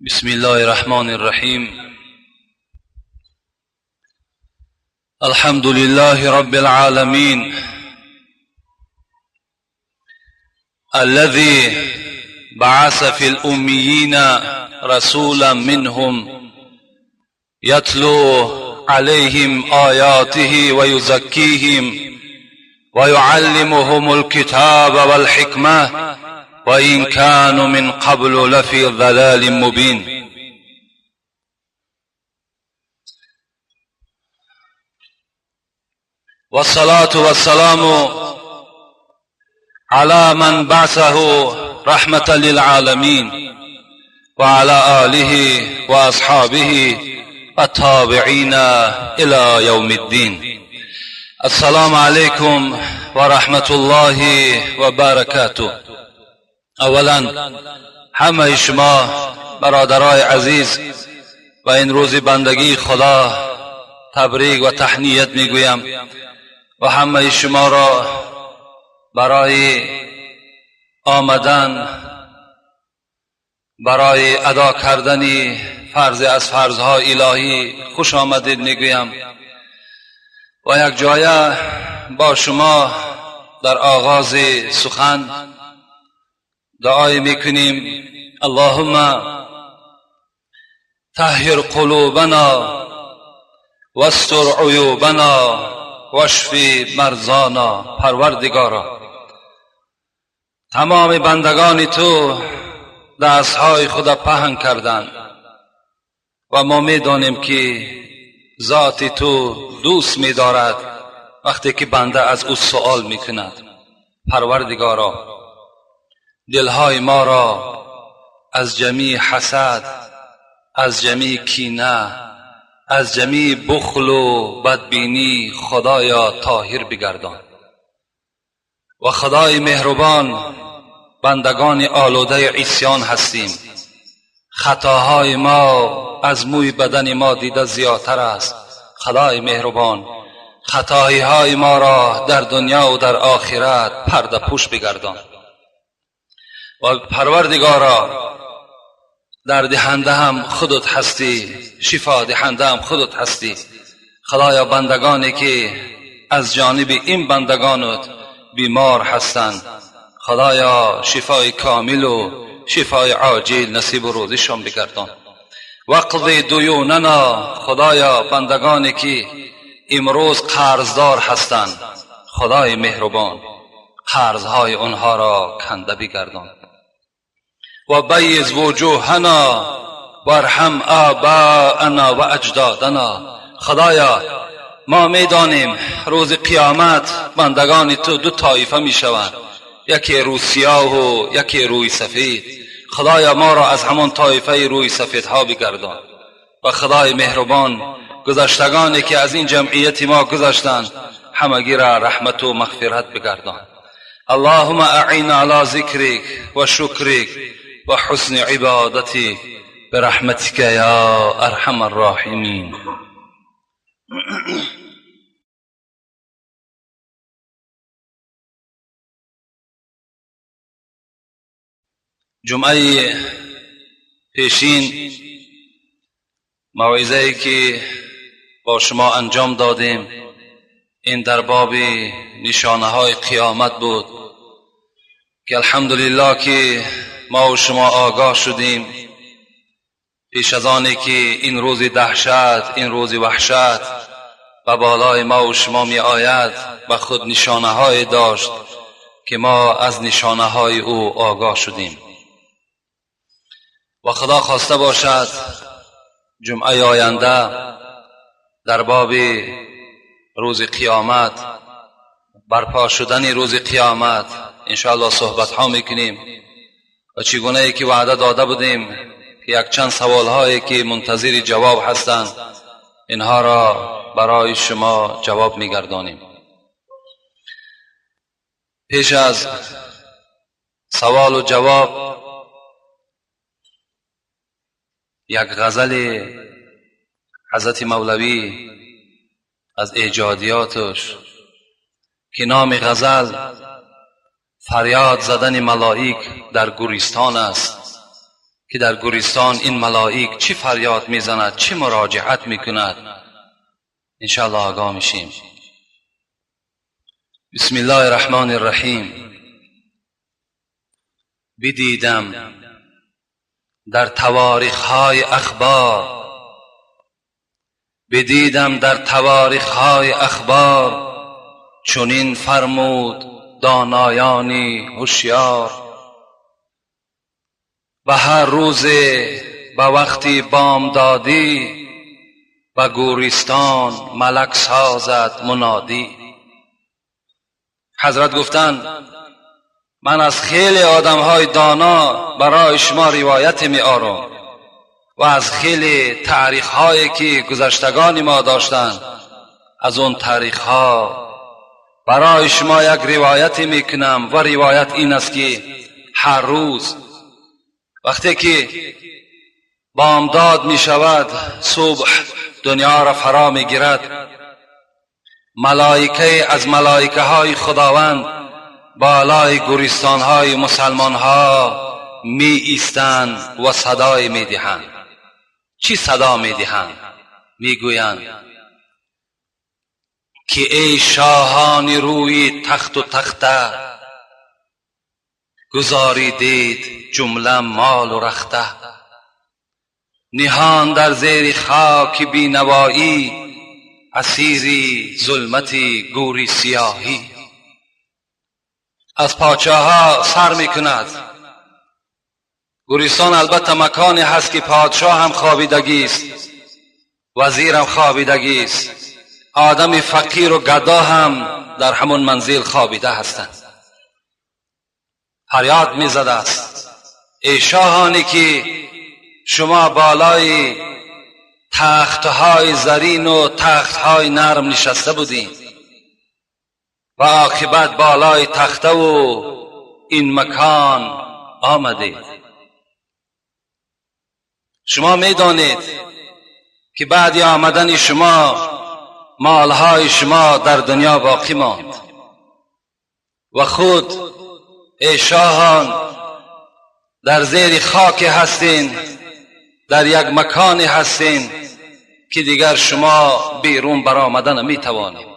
بسم الله الرحمن الرحيم. الحمد لله رب العالمين الذي بعث في الأميين رسولا منهم يتلو عليهم آياته ويزكيهم ويعلمهم الكتاب والحكمة وإن كانوا من قبل لفي ضلال مبين. والصلاة والسلام على من بعثه رحمة للعالمين وعلى آله وأصحابه التابعين إلى يوم الدين. السلام عليكم ورحمة الله وبركاته. اولا همه شما برادرای عزیز و این روز بندگی خدا تبریک و تهنیت میگویم و همه شما را برای آمدن برای ادا کردن فرض از فرضهای الهی خوش آمدید میگویم و یک جایه با شما در آغاز سخن دعای میکنیم: اللهم طهر قلوبنا واستر عیوبنا واشف مرضانا. پروردگارا، تمام بندگان تو دستهای خود پهن کردند و ما میدانیم که ذات تو دوست میدارد وقتی که بنده از او سؤال میکند. پروردگارا، دلهای ما را از جمیع حسد، از جمیع کینه، از جمیع بخل و بدبینی خدایا طاهر بگردان و خدای مهربان، بندگان آلوده عصیان هستیم، خطاهای ما از موی بدن ما دیده زیادتر است. خدای مهربان، خطاهای ما را در دنیا و در آخرت پرده پوش بگردان و پروردگارا، در دهنده هم خودت هستی، شفا دهنده هم خودت هستی. خدایا، بندگانی که از جانب این بندگانت بیمار هستند، خدایا شفای کامل و شفای عاجل نصیب و روزشان بگردان. وقضی دیوننا. خدایا، بندگانی که امروز قرضدار هستند، خدای مهربان، قرضهای آنها را کنده بگردان. و بیض وجوهنا وارحم آباءنا و اجدادنا. خدایا، ما میدانیم روز قیامت بندگان تو دو طایفه میشوند، یکی روی سیاه و یکی روی سفید. خدایا، ما را از همان طایفه روی سفیدها بگردان و خدای مهربان، گذشتگانی که از این جمعیت ما گذشتند، همگی را رحمت و مغفرت بگردان. اللهم اعنا على ذکرک و شکرک و حسن عبادتك برحمتك یا ارحم الراحمین. جمعه پیشین موعظه که با شما انجام دادیم، این در باب نشانه های قیامت بود که الحمدلله که ما و شما آگاه شدیم. پیش از آنی که این روز دهشت، این روز وحشت به بالای ما و شما می آید، و خود نشانه های داشت که ما از نشانه های او آگاه شدیم و خدا خواسته باشد جمعه آینده در باب روز قیامت، برپا شدن روز قیامت انشاءالله صحبت ها میکنیم و چگونه ای که وعده داده بودیم که یک چند سوال هایی که منتظر جواب هستند، اینها را برای شما جواب میگردانیم. پیش از سوال و جواب یک غزل حضرت مولوی از ایجادیاتش که نام غزل فریاد زدن ملائک در گورستان است که در گورستان این ملائک چی فریاد میزند، چی مراجعت میکند. انشاءالله آگاه میشیم. بسم الله الرحمن الرحیم. بدیدم در تواریخ‌های اخبار، بدیدم در تواریخ‌های اخبار، چنین فرمود دانایانی هوشیار. به هر روز به وقتی بامدادی، به گورستان ملک سازد منادی. حضرت گفتند من از خیلی آدمهای دانا برای شما روایت می آرم و از خیلی تاریخ هایی که گذشتگان ما داشتند، از اون تاریخ ها برای شما یک روایت می کنم. و روایت این است که هر روز وقتی که بامداد می شود، صبح دنیا را فرا می گیرد، ملائکه از ملائکه های خداوند بالای گورستان های مسلمان ها می ایستند و صدای می دهند. چی صدا می دهند؟ می گویند که ای شاهان روی تخت و تخته، گذاریدید جمله مال و رخته. نهان در زیر خاک بینوایی، اسیری ظلمت گوری سیاهی. از پادشاه ها سر می کند. گورستان البته مکانی هست که پادشاه هم خوابیدگی است، وزیر هم خوابیدگی است، آدم فقیر و گدا هم در همون منزل خوابیده هستند. فریاد می زده است ای شاهانی که شما بالای تختهای زرین و تختهای نرم نشسته بودین و عاقبت بالای تخته و این مکان آمدید. شما میدانید که بعد آمدن شما مالهای شما در دنیا باقی ماند و خود ای شاهان در زیر خاک هستین، در یک مکانی هستین که دیگر شما بیرون برآمدن نمیتوانید.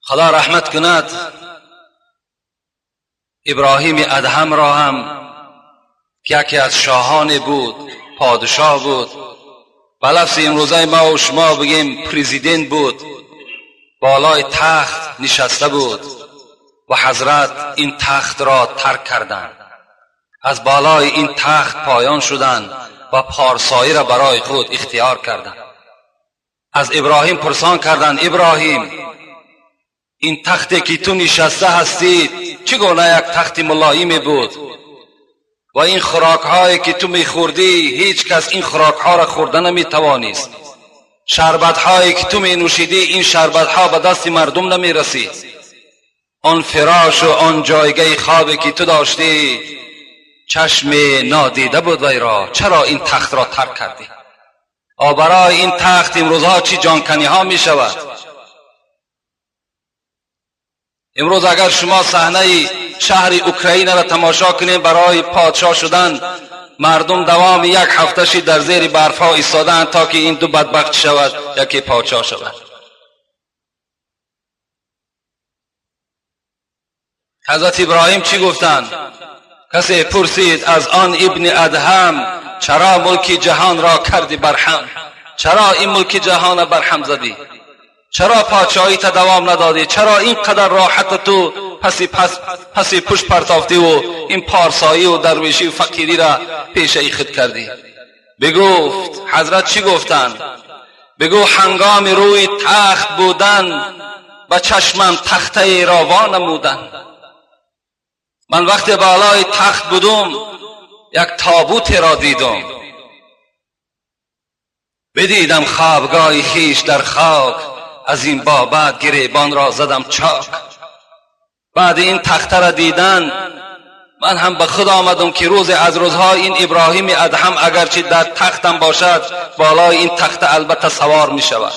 خدا رحمت کند ابراهیم ادهم را هم که یکی از شاهان بود، پادشاه بود، به لفظ امروزه ما و شما بگیم پرزیدنت بود، بالای تخت نشسته بود و حضرت این تخت را ترک کردند، از بالای این تخت پایان شدند و پارسایی را برای خود اختیار کردند. از ابراهیم پرسان کردند ابراهیم این تختی که تو نشسته هستی چگونه یک تخت ملایم بود و این خوراک هایی که تو میخوردی هیچ کس این خوراک ها را خورده نمیتوانست، شربت هایی که تو می نوشیدی این شربت ها به دست مردم نمی رسید، آن فراش و آن جایگاه خوابی که تو داشتی چشم نادیده بود وی را، چرا این تخت را ترک کردی؟ برای این تخت امروزها چی جانکنی ها می شود. امروز اگر شما صحنه شهر اوکراین را تماشا کنیم، برای پادشاه شدن مردم دوام یک هفته شی در زیر برف ها ایستادند تا که این دو بدبخت شود، یکی پادشاه شود. حضرت ابراهیم چی گفتند؟ کسی پرسید از آن ابن ادهم چرا ملک جهان را کردی برهم؟ چرا این ملک جهان را برهم زدی؟ چرا پادشاهی تا دوام ندادی؟ چرا اینقدر راحت تو پسی پشت پرتافتی و این پارسایی و درویشی و فقیری را پیشه خود کردی؟ بگفت حضرت چی گفتند؟ بگو هنگام روی تخت بودن به چشمم تخته را وا نمودن. من وقتی بالای تخت بودم یک تابوت را دیدم، بدیدم خوابگاه خویش در خاک، از این بابت گریبان را زدم چاک. بعد این تخته را دیدن من هم به خود آمدم که روز از روزها این ابراهیم ادهم اگرچه در تختم باشد بالای این تخته البته سوار می شود.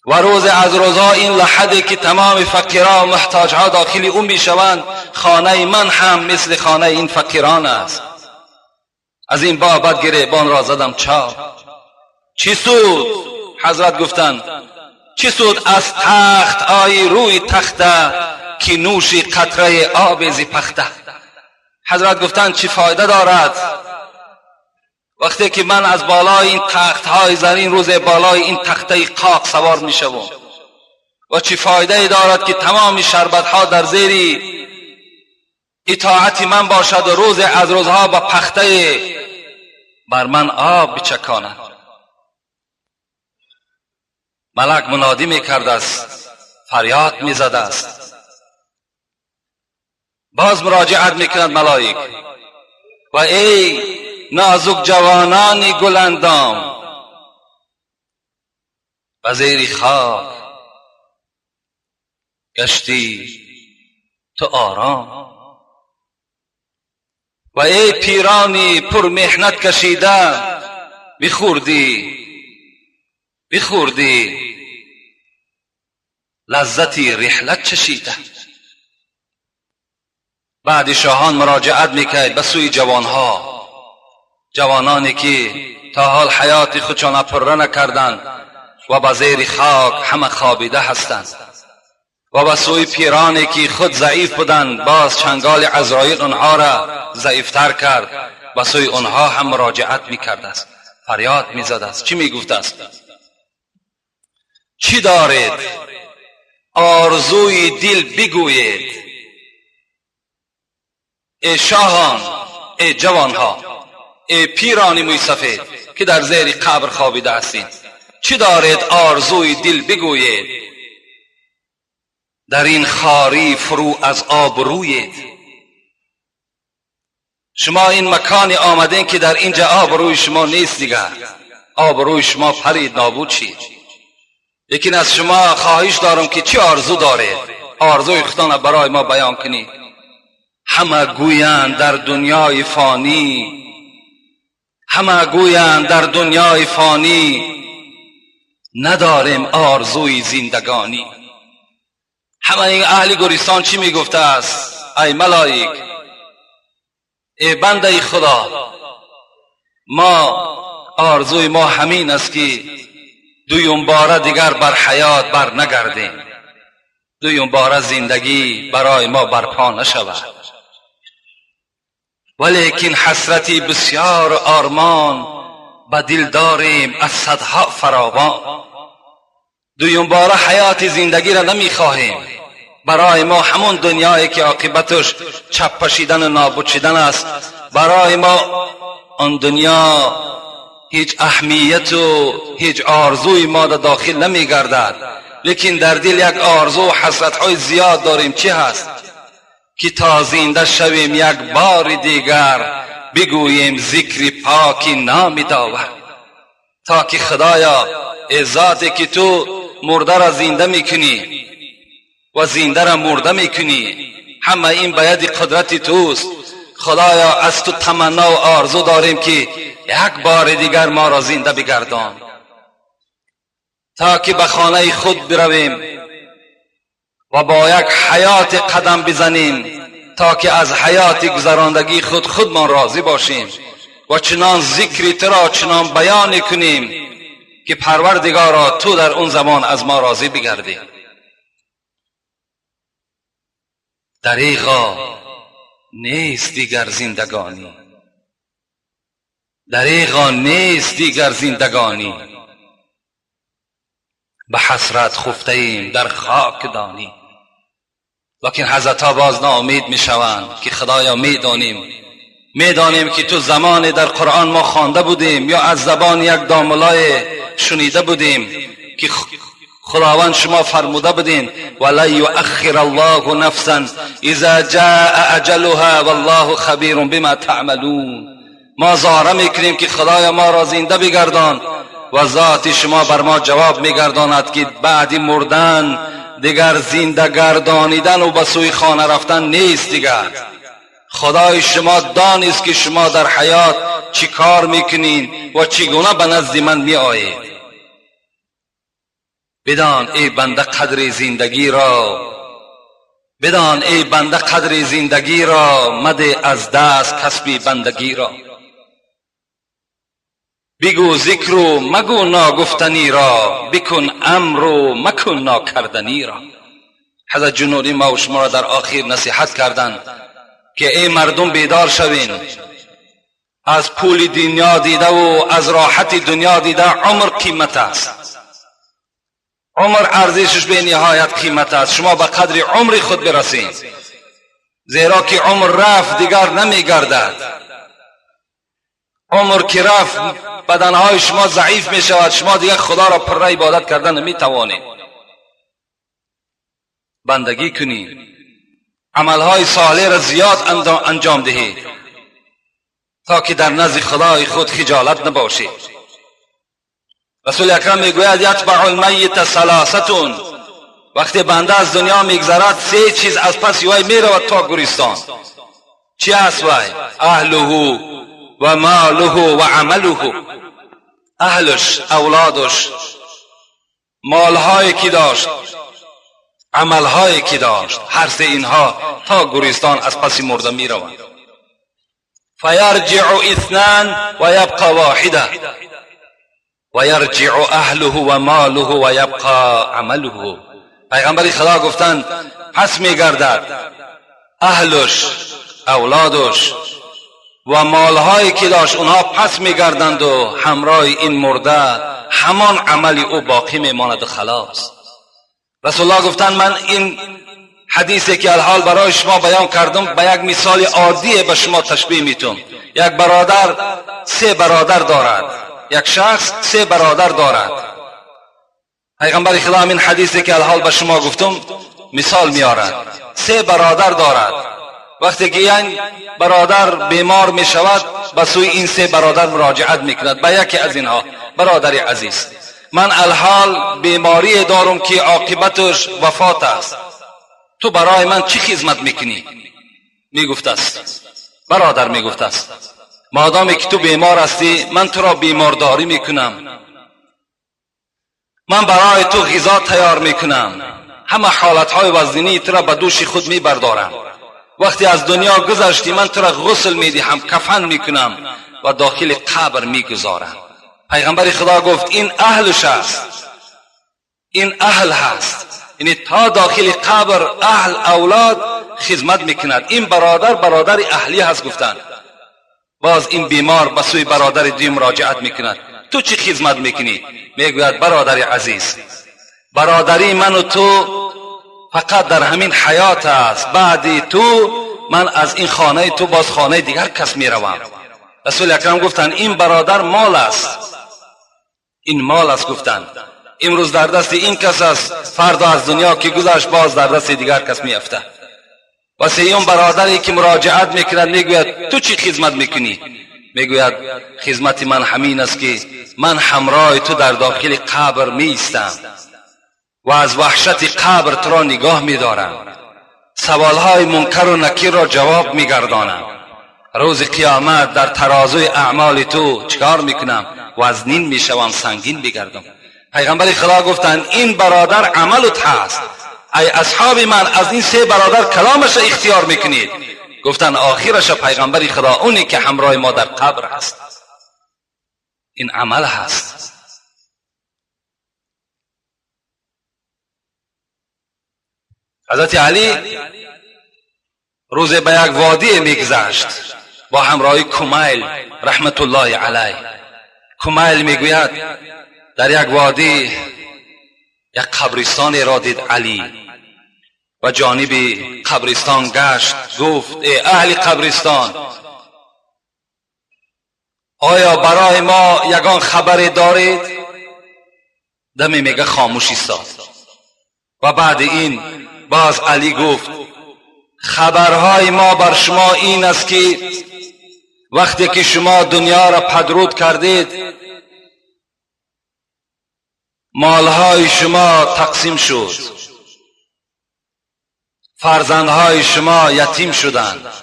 و روز از روزها این لحدی که تمام فقیران و محتاجها داخل او میشوند، خانه من هم مثل خانه این فقیران است. از این بابت گریبان را زدم چاک. چی سود؟ حضرت گفتند چی سود از تخت آی روی تخته که نوشی قطره آب زی پخته. حضرت گفتند چی فایده دارد وقتی که من از بالای این تخت های زرین روز بالای این تخته قاق سوار می شوم، و چی فایده دارد که تمام شربت ها در زیر اطاعت من باشد و روز از روزها با پخته بر من آب بچکاند. ملک منادی می کرده است، فریاد می زده است. باز مراجعت می کند ملائک و ای نازک جوانان گلندام، به زیر خاک گشتی تو آرام، و ای پیرانی پر محنت کشیده بخوردی بخوردی لذتی رحلت چشیده. بعد شاهان مراجعت میکرد به سوی جوانها، جوانانی که تا حال حیات خودشان پره نکردند و به زیر خاک همه خوابیده هستند، و به سوی پیرانی که خود ضعیف بودند، باز چنگال عزرائیل آنها را ضعیفتر کرد، به سوی آنها هم مراجعت میکرد است، فریاد میزد است. چی میگفت است؟ چی دارید؟ آرزوی دل بگویید ای شاهان، ای جوانها، ای پیران موی سفید که در زیر قبر خوابیده هستید، چی دارید؟ آرزوی دل بگویید. در این خاری فرو از آب رویید. شما این مکانی آمدین که در اینجا آب روی شما نیست دیگر، آب روی شما پرید نابود شید. لیکن از شما خواهش دارم که چی آرزو دارید؟ آرزوی خودتان برای ما بیان کنید. همه گویند در دنیای فانی، همه گویند در دنیای فانی، نداریم آرزوی زندگانی. همه این اهل گورستان چی میگفته است؟ ای ملائک، ای بنده خدا، ما آرزوی ما همین است که دویم باره دیگر بر حیات بر نگردیم، دویم باره زندگی برای ما برپا نشود. ولیکن حسرتی بسیار آرمان به دل داریم از صدها فراوان. دویم باره حیات زندگی را نمیخواهیم، برای ما همون دنیایی که عاقبتش چپ پشیدن و نابود شدن است، برای ما آن دنیا هیچ اهمیت و هیچ آرزوی ما در داخل نمیگردد. لیکن در دل یک آرزو و حسرت‌های زیاد داریم. چی هست؟ که تا زنده شویم یک بار دیگر بگوییم ذکر پاک نام داور، تا که خدایا ای ذاتی که تو مرده را زنده میکنی و زنده را مرده میکنی، همه این به ید قدرت توست. خدایا از تو تمنا و آرزو داریم که یک بار دیگر ما را زنده بگردان، تا که به خانه خود برویم و با یک حیات قدم بزنیم، تا که از حیات گذراندگی خود خودمان راضی باشیم و چنان ذکری تو را چنان بیان کنیم که پروردگارا تو در اون زمان از ما راضی بگردی. دریغا نیست دیگر زندگانی، دریغا نیست دیگر زندگانی، به حسرت خفته ایم در خاک دانی. لیکن حضرت ها باز ناامید می شوند که خدایا می دانیم که تو زمان در قرآن ما خوانده بودیم یا از زبان یک داملای شنیده بودیم که خداوند شما فرموده بودین ولا یؤخر الله نفسا اذا جاء اجلها والله خبیر بما تعملون. ما زاره میکنیم که خدایا ما را زنده بگردان و ذات شما بر ما جواب میگرداند که بعد مردن دیگر زنده گردانیدن و به سوی خانه رفتن نیست. دیگر خدای شما دانست که شما در حیات چی کار میکنین و چگونه به نزد من میآیید. بدان ای بنده قدر زندگی را، بدان ای بنده قدر زندگی را، مده از دست کسب بندگی را. بگو ذکر و مگو ناگفتنی را، بکن امر و مکن ناکردنی را. حضرت جنوری ما و شما را در آخر نصیحت کردند که ای مردم بیدار شوین، از پول دنیا دیده و از راحت دنیا دیده عمر قیمت است، عمر ارزشش به نهایت قیمت است. شما به قدر عمر خود برسید، زیرا که عمر رفت دیگر نمیگردد. عمر که رفت بدنهای شما ضعیف می شود، شما دیگر خدا را پر عبادت کردن نمی توانید. بندگی کنید، عملهای صالح را زیاد انجام دهید تا که در نزد خدای خود خجالت نباشید. رسول اکرم میگوید یتبع المیت ثلاثه، وقتی بنده از دنیا میگذرد سه چیز از پس وی میرود تا گورستان. چی است وی؟ اهله و ماله و عمله. اهلش، اولادش، مالهایی که داشت، عملهایی که داشت، هر سه اینها تا گورستان از پس مرده میروند. فیرجع اثنان و یبقى واحده و یرجع اهله و ماله و یبقى عمله. پیغمبر خدا گفتند پس میگردد اهلش، اولادش و مالهایی که داشت، اونها پس میگردند و همراه این مرده همان عمل او باقی میماند و خلاص. رسول الله گفتند من این حدیثی که الحال برای شما بیان کردم به یک مثال عادی به شما تشبیه میتونم. یک برادر سه برادر دارد، یک شخص سه برادر دارد. پیغمبر خدا این حدیثی که الحال به شما گفتم مثال میارد. سه برادر دارد. وقتی که یک برادر بیمار می شود به سوی این سه برادر مراجعت میکند، به یکی از اینها: برادر عزیز، من الحال بیماری دارم که عاقبتش وفات است، تو برای من چی خدمت میکنی؟ میگفت است برادر، میگفت است مادامی که تو بیمار هستی من تو را بیمارداری میکنم، من برای تو غذا تیار میکنم، همه حالتهای وزنی تو را به دوش خود میبردارم، وقتی از دنیا گذشتی من تو را غسل میدهم، کفن میکنم و داخل قبر میگذارم. پیغمبر خدا گفت این اهلش است، این اهل هست، یعنی تا داخل قبر اهل اولاد خدمت میکند. این برادر برادر اهلی هست. گفتند باز این بیمار به سوی برادر دویم مراجعت میکند، تو چی خدمت میکنی؟ میگوید برادر عزیز، برادری من و تو فقط در همین حیات است، بعدی تو من از این خانه تو باز خانه دیگر کس میروم. رسول اکرم گفتند این برادر مال است، این مال است. گفتند امروز در دست این کس است، فردا از دنیا که گذشت باز در دست دیگر کس میافته. و سیوم برادری که مراجعت میکند میگوید تو چی خدمت میکنی؟ میگوید خدمت من همین است که من همراه تو در داخل قبر میایستم و از وحشت قبر تو را نگاه میدارم، سوالهای منکر و نکیر را جواب میگردانم، روز قیامت در ترازوی اعمال تو چکار میکنم؟ وزنین میشوم، سنگین میگردم. پیغمبر خدا گفتند این برادر عملت هست، ای اصحاب من از این سه برادر کلامش را اختیار میکنید؟ گفتند آخرش پیغمبر خدا اونی که همراه ما در قبر هست، این عمل هست. حضرت علی روز به یک وادی میگذشت با همراهی کمیل رحمت الله علیه. کمیل میگوید در یک وادی یک قبرستان را دید علی و جانب قبرستان گشت، گفت ای اهل قبرستان، آیا برای ما یگان خبری دارید؟ دمی میگه خاموش ایستاد و بعد این باز علی گفت خبرهای ما بر شما این است که وقتی که شما دنیا را پدرود کردید مالهای شما تقسیم شد، فرزندهای شما یتیم شدند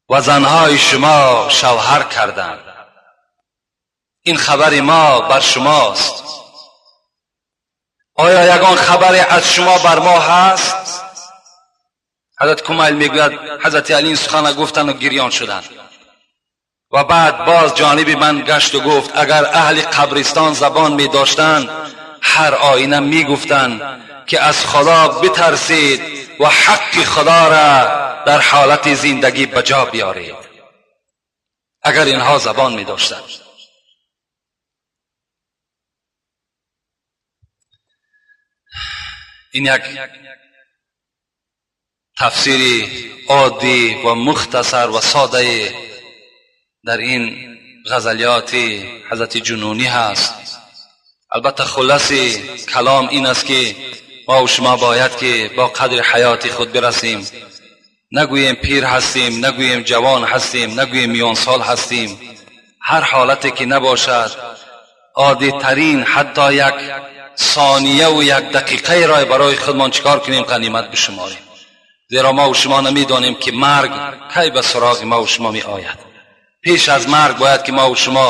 و زنهای شما شوهر کردند. این خبر ما بر شماست. Оё ягон хабаре аз шумо бар мо ҳаст? Ҳазрат Кумайл мегӯяд, Ҳазрати Али ин сухана гуфтанд ва гирён шуданд. Ва баъд боз ҷониби ман гашт ва гуфт, агар аҳли қабристон забон медоштанд, ҳар оина мегуфтанд ки аз Худо битарсед ва ҳаққи Худоро дар ҳолати зиндагӣ ба ҷо биёред. Агар инҳо забон медоштанд. Ин як тафсири оддӣ ва мухтасар ва содае дар ин ғазалиёти Ҳазрати Ҷунунӣ ҳаст. Албатта хулоси калом ин аст ки мо ва шумо бояд ки бо қадри ҳаёти худ бирасем. Нагӯем пир ҳастем, нагӯем ҷавон ҳастем, нагӯем миёнсол ҳастем. Ҳар ҳолате ки набошад, оддитарин ҳатто як сония ва як дақиқаеро барои худмон чикор кунем, ғанимат бишуморем. Зеро мо ва шумо намедонем ки марг кай ба суроғи мо ва шумо меояд. Пеш аз марг бояд ки мо ва шумо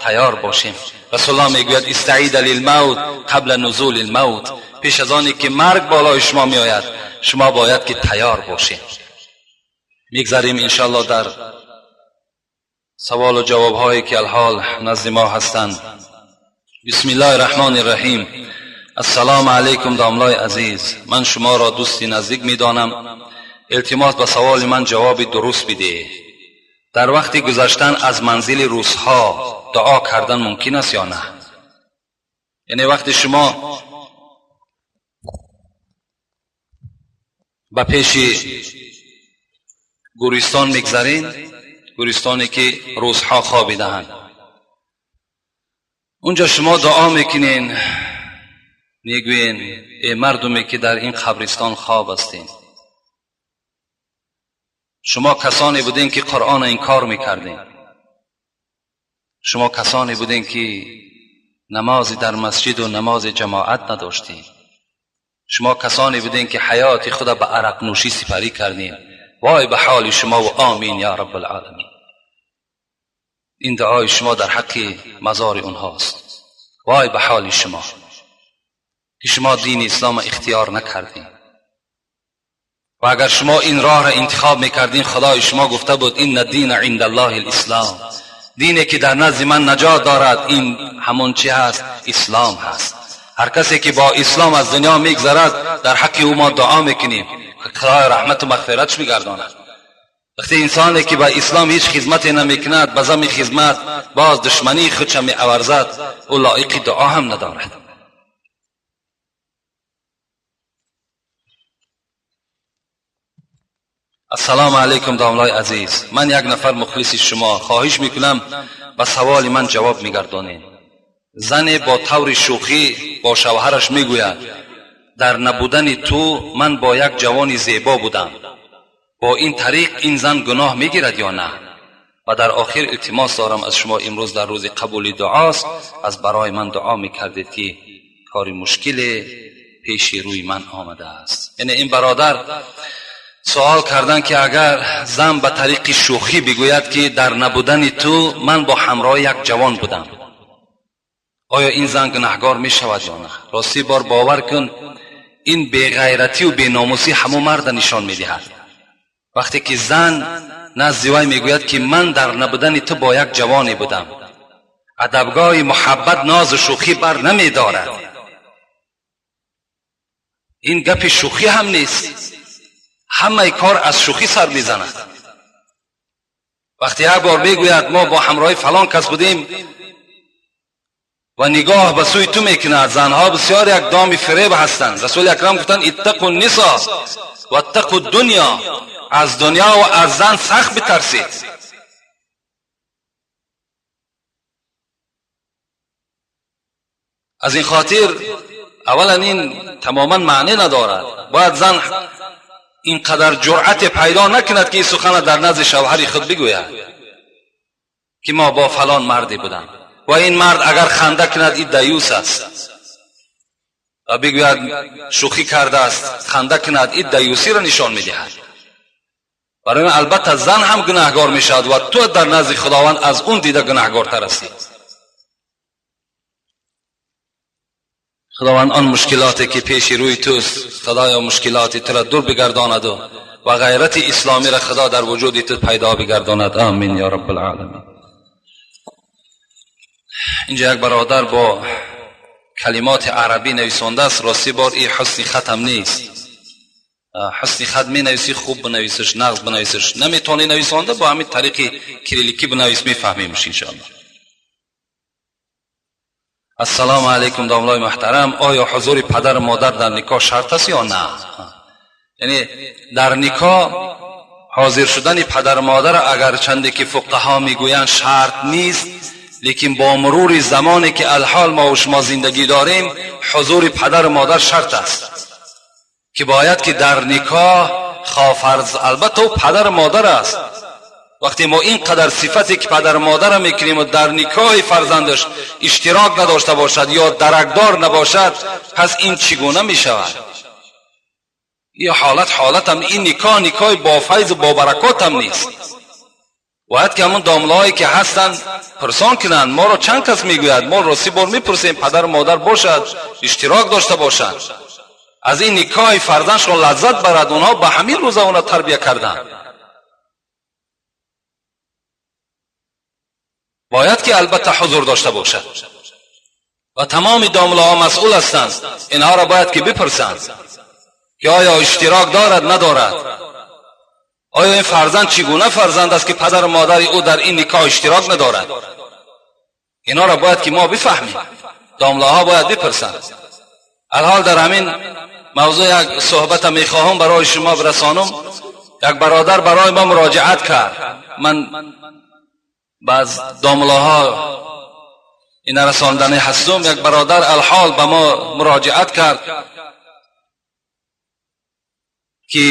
тайёр бошем. Расулуллоҳ мегӯяд, истаида лилмавт қабла нузули лмавт. Пеш аз оне ки марг болои шумо меояд, шумо бояд ки тайёр бошед. Мегзарем иншоаллоҳ дар саволу ҷавобҳое ки алҳол назди мо ҳастанд. Бисмиллоҳи раҳмони раҳим. Ассалому алайкум домлои азиз, ман шуморо дӯсти наздик медонам. Илтимос ба саволи ман ҷавоби дуруст бидиҳед. Дар вақти гузаштан аз манзили русҳо дуо кардан мумкин аст ё на? Яъне вақти шумо ба пеши гӯристон мегзаред, гӯристоне ки русҳо хобидаанд, унҷо шумо дуо мекунед, мегӯед, эй мардуме ки дар ин қабристон хоб ҳастед, шумо касоне будед ки Қуръонро инкор мекардед, шумо касоне будед ки намози дар масҷиду намози ҷамоат надоштед, шумо касоне будед ки ҳаёти худро ба арақнӯшӣ сипарӣ кардед. Вой ба ҳоли шумо ва омин ё раббалъоламин. Ин дуои шумо дар ҳаққи мазори онҳост. Вой ба ҳоли шумо ки шумо дини исломро ихтиёр накардед. Ва агар шумо ин роҳро интихоб мекардин, Худои шумо гуфта буд, инна дина инда Аллоҳи лислом. Дине ки дар назди ман наҷот дорад, ин ҳамон чи ҳаст? Ислом ҳаст. Ҳар касе ки бо ислом аз дунё мегзарад, дар ҳаққи ӯ мо дуо мекунем, Худои раҳмату мағфиратш мегардонад. Вақте инсоне ки ба ислом ҳеҷ хизмате намекунад, ба зами хизмат боз душмании худша меаварзад, ӯ лоиқи дуо ҳам надорад. Ассалому алайкум домлои азиз, ман як нафар мухлиси шумо, хоҳиш мекунам ба саволи ман ҷавоб мегардонед. Зане бо таври шӯхӣ бо шавҳараш мегӯяд, дар набудани ту ман бо як ҷавони зебо будам. Бо ин тариқ ин зан гуноҳ мегирад ё на? Ва дар охир илтимос дорам аз шумо, имрӯз дар рӯзи қабули дуост, аз барои ман дуо мекардед ки кори мушкиле пеши рӯи ман омадааст. Яъне ин бародар суол кардан ки агар зан ба тариқи шӯхӣ бигӯяд ки дар набудани ту ман бо ҳамроҳи як ҷавон будам, оё ин зан гунаҳгор мешавад ё на? Ростӣ бор бовар кун, ин беғайратию беномусӣ ҳамон марда нишон медиҳад. Вақте ки зан назди вай мегӯяд ки ман дар набудани ту бо як ҷавоне будам, адабгоҳи муҳаббат нозу шӯхӣ бар намедорад. Ин гапи шӯхӣ ҳам нест, ҳамаи кор аз шӯхӣ сар мезанад. Вақте як бор мегӯяд мо бо ҳамроҳи фалон кас будем ва нигоҳ ба сӯи ту мекунад, занҳо бисёр як доми фиреб ҳастанд. Расули акрам гуфтанд, иттақу нисо ваттақу дунё, аз дунё ва аз зан сахт битарсед. Аз ин хотир аввалан ин тамоман маъне надорад. Бояд зан ин қадар ҷуръате пайдо накунад ки ин сухана дар назди шавҳари худ бигӯяд ки мо бо фалон марде будам. Ва ин мард агар ханда кунад, ин даюс аст. Ва бигӯяд шӯхӣ кардааст, ханда кунад, ин даюсиро нишон медиҳад. Барои ин албатта зан ҳам гунаҳгор мешавад ва ту дар назди Худованд аз он дида гунаҳгортар ҳастӣ. Худованд он мушкилоте ки пеши рӯи туст, Худоё мушкилоти туро дур бигардонаду ва ғайрати исломиро Худо дар вуҷуди ту пайдо бигардонад. Амин ё раббалъоламин. Инҷа як бародар бо калимоти арабӣ нависондааст. Рости бор и ҳусни хатам нест. Ҳусни хат менависӣ, хуб бинависиш, нағз бинависиш. Наметавонӣ нависонда, бо ҳамин тариқи кирилликӣ бинавис, мефаҳмемш иншоаллоҳ. Ассалому алайкум, домлои муҳтарам. Оё ҳузури падару модар дар никоҳ шарт аст ё на? Яъне дар никоҳ ҳозир шудани падару модар агарчанде ки фуқаҳо мегӯянд шарт нест, лекин бо мурури замоне ки алҳол мо шумо зиндагӣ дорем, ҳузури падару модар шарт аст, ки бояд ки дар никоҳ хофарз, албатта ӯ падару модар аст. Вақте мо ин қадар сифате ки падару модарро мекунем ва дар никоҳи фарзандаш иштирок надошта бошад ё даракдор набошад, пас ин чӣ гуна мешавад? Ин ҳолат ҳолатам, ин никоҳ никоҳи бо файзу бо баракотам нест. Бояд ки ҳамон домлаҳое ки ҳастанд пурсон кунанд. Моро чанд кас мегӯяд, мо рости бор мепурсем, падару модар бошад, иштирок дошта бошанд, аз ин никоҳи фарзандшон лаззат барад. Онҳо ба ҳамин рӯза онро тарбия карданд. Бояд ки албатта ҳузур дошта бошад ва тамоми домлаҳо масъул ҳастанд. Инҳоро бояд ки бипурсанд ки оё иштирок дорад, надорад, оё ин фарзанд чӣ гуна фарзанд аст ки падару модари ӯ дар ин никоҳ иштирок надорад. Инҳоро бояд ки мо бифаҳмем, домлаҳо бояд бипурсанд. Алҳол дар ҳамин мавзӯъ як суҳбата мехоҳам барои шумо бирасонам. Як бародар барои мо муроҷиат кард. Ман баъз домлаҳо ина расондани ҳастум. Як бародар алҳол ба мо муроҷиат кард ки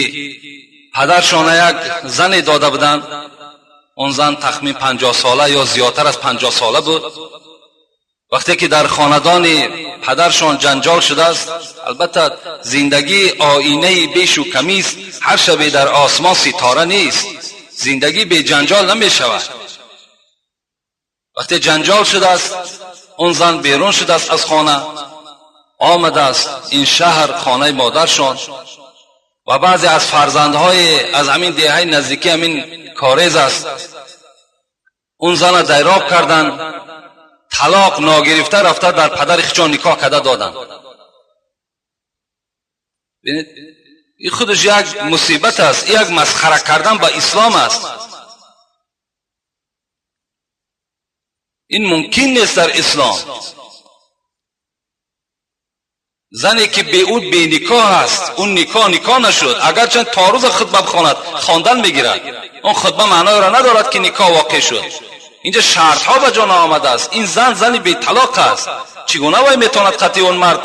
падаршона як зане дода буданд. Он зан тахмин 50 сола ё зиёдтар аз 50 сола буд. Вақте ки дар хонадони падаршон ҷанҷол шудааст, албатта зиндагӣ оинаи бешу камист, ҳар шабе дар осмон ситора нест, зиндагӣ беҷанҷол намешавад. Вақте ҷанҷол шудааст, он зан берун шудааст аз хона, омадааст ин шаҳр хонаи модаршон ва баъзе аз фарзандҳои аз ҳамин деҳаи наздикӣ, ҳамин корез аст, он зана дайроб карданд, талоқ ногирифта рафта дар падари худшон никоҳ карда доданд. Бинед, ин худаш як мусибат аст, як масхара кардан ба ислом аст. Ин мумкин нест дар ислом. Зане ки бе ӯ беникоҳ аст, он никоҳ никоҳ нашуд, агарчанд то рӯза хутба бихонад, хондан мегирад, он хутба маъноеро надорад ки никоҳ воқеъ шуд. Инҷа шартҳо ба ҷо наомадааст. Ин зан зани беталоқ аст. Чӣ гуна вай метавонад қатъи он мард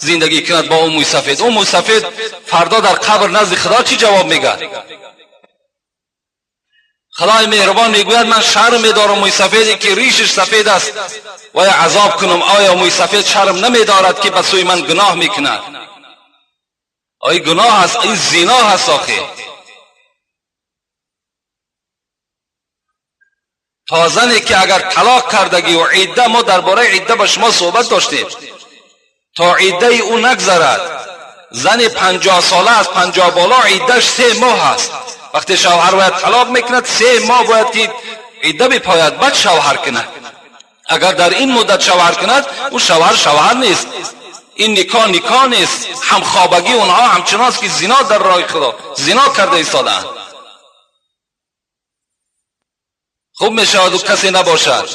зиндагӣ кунад бо ӯ мӯйсафед? Ӯ мӯйсафед фардо дар қабр назди Худо чӣ ҷавоб мегӯяд? Худои меҳрубон мегӯяд ман шарм медорам мӯйсафеде ки ришаш сафед аст вай азоб кунам. Оё мӯйсафед шарм намедорад ки ба сӯи ман гуноҳ мекунад? Ой гуноҳ аст, ин зино ҳаст. Охир то зане ки агар талоқ кардагӣ ва идда, мо дар бораи идда ба шумо суҳбат доштем, то иддаи ӯ нагзарад, зани 50 сола аз 50 боло иддаш 3 моҳ аст. Вақте шавҳар бояд талоқ мекунад, 3 моҳ бояд ки идда бипояд, баъд шавҳар кунад. Агар дар ин муддат шавҳар кунад, ӯ шавҳар шавҳар нест, ин никоҳ никоҳ нест. Ҳамхобагӣ онҳо ҳамчунон аст ки зино дар роҳи Худо зино карда истодаанд. Хуб мешавад ӯ касе набошад,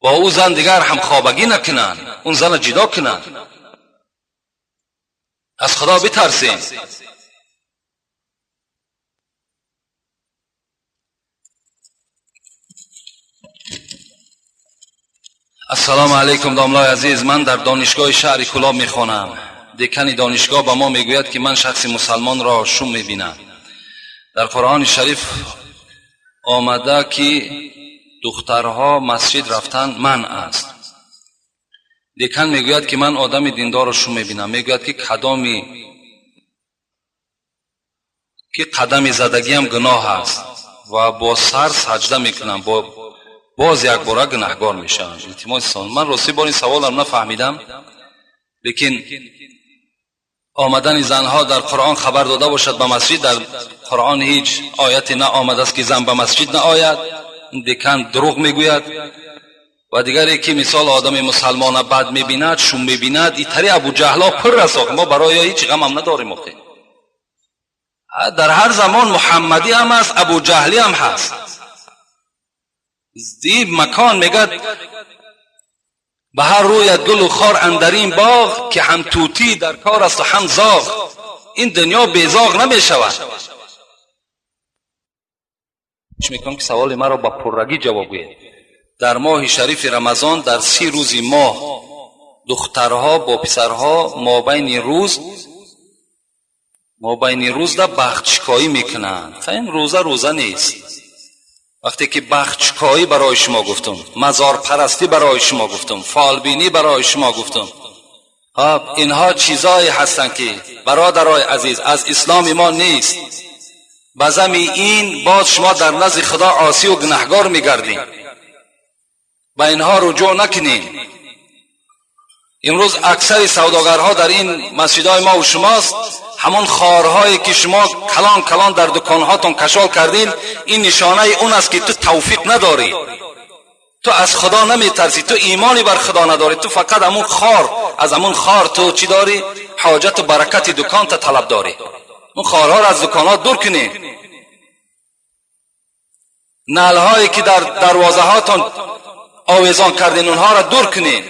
бо ӯ зан дигар ҳамхобагӣ накунанд, он зана ҷудо кунанд. Аз Худо битарсем. Ассалому алайкум, домлои азиз. Ман дар донишгоҳи шаҳри Кӯлоб мехонам. Декани донишгоҳ ба мо мегӯяд ки ман шахси мусалмонро шум мебинам. Дар Қуръони шариф омада ки духтарҳо масҷид рафтан манъ аст. Декан мегӯяд ки ман одами диндорро шум мебинам. Мегӯяд ки кадоми ки қадами задагиам гуноҳ аст ва бо сар саҷда мекунам, бо Боз як бора гунаҳгор мешаванд. Илтимос, ман рости бор ин саволам нафаҳмидам, лекин омадани занҳо дар Қуръон хабар дода бошад ба масҷид, дар Қуръон ҳеҷ ояте наомадааст ки зан ба масҷид наояд. Декан дурӯғ мегӯяд. Ва дигаре ки мисол одами мусалмона бад мебинад, шум мебинад, итари Абуҷаҳло пур аст. Мо барои ҳеҷ ғамам надорем. Охе дар ҳар замон Муҳаммадӣ ҳам аст, Абуҷаҳлӣ ҳам ҳаст. Ин макон мегӯяд ба ҳар рӯят гулу хор андарин боғ, ки ҳам тӯтӣ дар кор аст ва ҳам зоғ. Ин дунё безоғ намешавад. Мекунам ки саволи маро ба пуррагӣ ҷавоб гӯед. Дар моҳи шарифи Рамазон дар 30 рӯзи моҳ духтарҳо бо писарҳо мобайни рӯзда бахтшикоӣ мекунанд. Ин рӯза рӯза нест. Вақте ки бахтшикоӣ барои шумо гуфтум, мазорпарастӣ барои шумо гуфтум, фолбинӣ барои шумо гуфтум, инҳо чизое ҳастанд ки бародарои азиз аз исломи мо нест. Ба зами ин боз шумо дар назди Худо осию гунаҳгор мегардед. Ба инҳо руҷӯъ накунед. Имрӯз аксари савдогарҳо дар ин масҷидҳои мо ва шумост. Ҳамон хорҳое ки шумо калон калон дар дуконҳотон кашол кардин, ин нишонаи он аст ки ту тавфиқ надорӣ, ту аз Худо наметарсӣ, ту имони бар Худо надорӣ, ту фақат ҳамон хор, аз ҳамон хор ту чӣ дорӣ? Ҳоҷату баракати дуконта талаб дорӣ. Он хорҳоро аз дуконҳо дур кунед. Налҳое ки дар дарвозаҳотон овезон кардин, онҳоро дур кунед.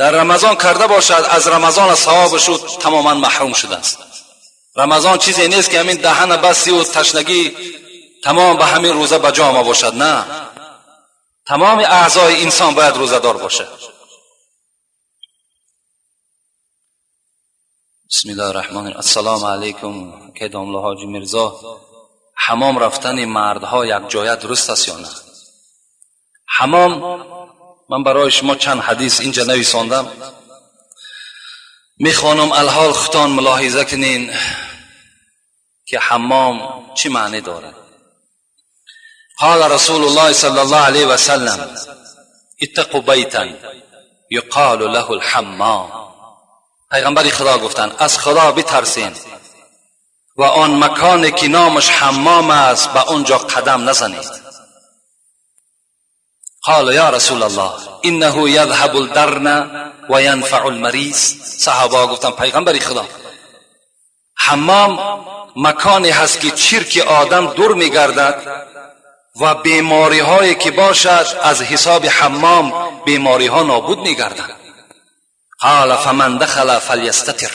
Дар Рамазон карда бошад, аз Рамазон савобаш ӯ тамоман маҳрум шудааст. Рамазон чизе нест ки ҳамин даҳана басти ӯ ташнагӣ тамом ба ҳамин рӯза ба ҷо ома бошад. На, тамоми аъзои инсон бояд рӯзадор бошад. Бисмиллоҳи раҳмони раҳим. Ассалому алайкум кайдомло ҳоҷи Мирзо. Ҳамом рафтани мардҳо якҷоя дуруст аст ё на? Ҳамом, ман барои шумо чанд ҳадис инҷа нависондам, мехонам, алҳол худтон мулоҳиза кунин ки ҳаммом чӣ маъне дорад. قال رسول الله صلى الله عليه وسلم اتقوا بيتا يقال له الحمام. پیغمبر خدا گفتند از خدا بترسین و آن مکانی که نامش حمام است به آنجا قدم نزنید. قال یا رسول الله انه یذهب الدرن و ینفع المریض. صحابه گفتند پیغمبر خدا، حمام مکانی هست که چرک آدم دور میگردد و بیماری هایی که باشد از حساب حمام بیماری ها نابود میگردند. قال فمن دخل فلیستتر.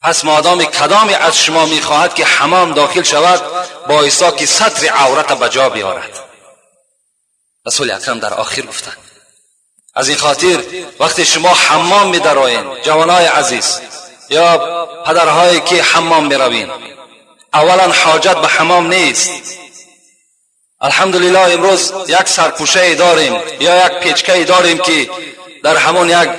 پس مادام کدامی از شما میخواهد که حمام داخل شود بایستا که ستر عورت به جا بیارد. رسول اکرم در آخر گفتند. از این خاطر وقتی شما حمام میدرایین، جوانای عزیز یا پدرهایی که حمام میروین، اولا حاجت به حمام نیست. الحمدلله امروز یک سرپوشه داریم یا یک پیچکه داریم که در همون یک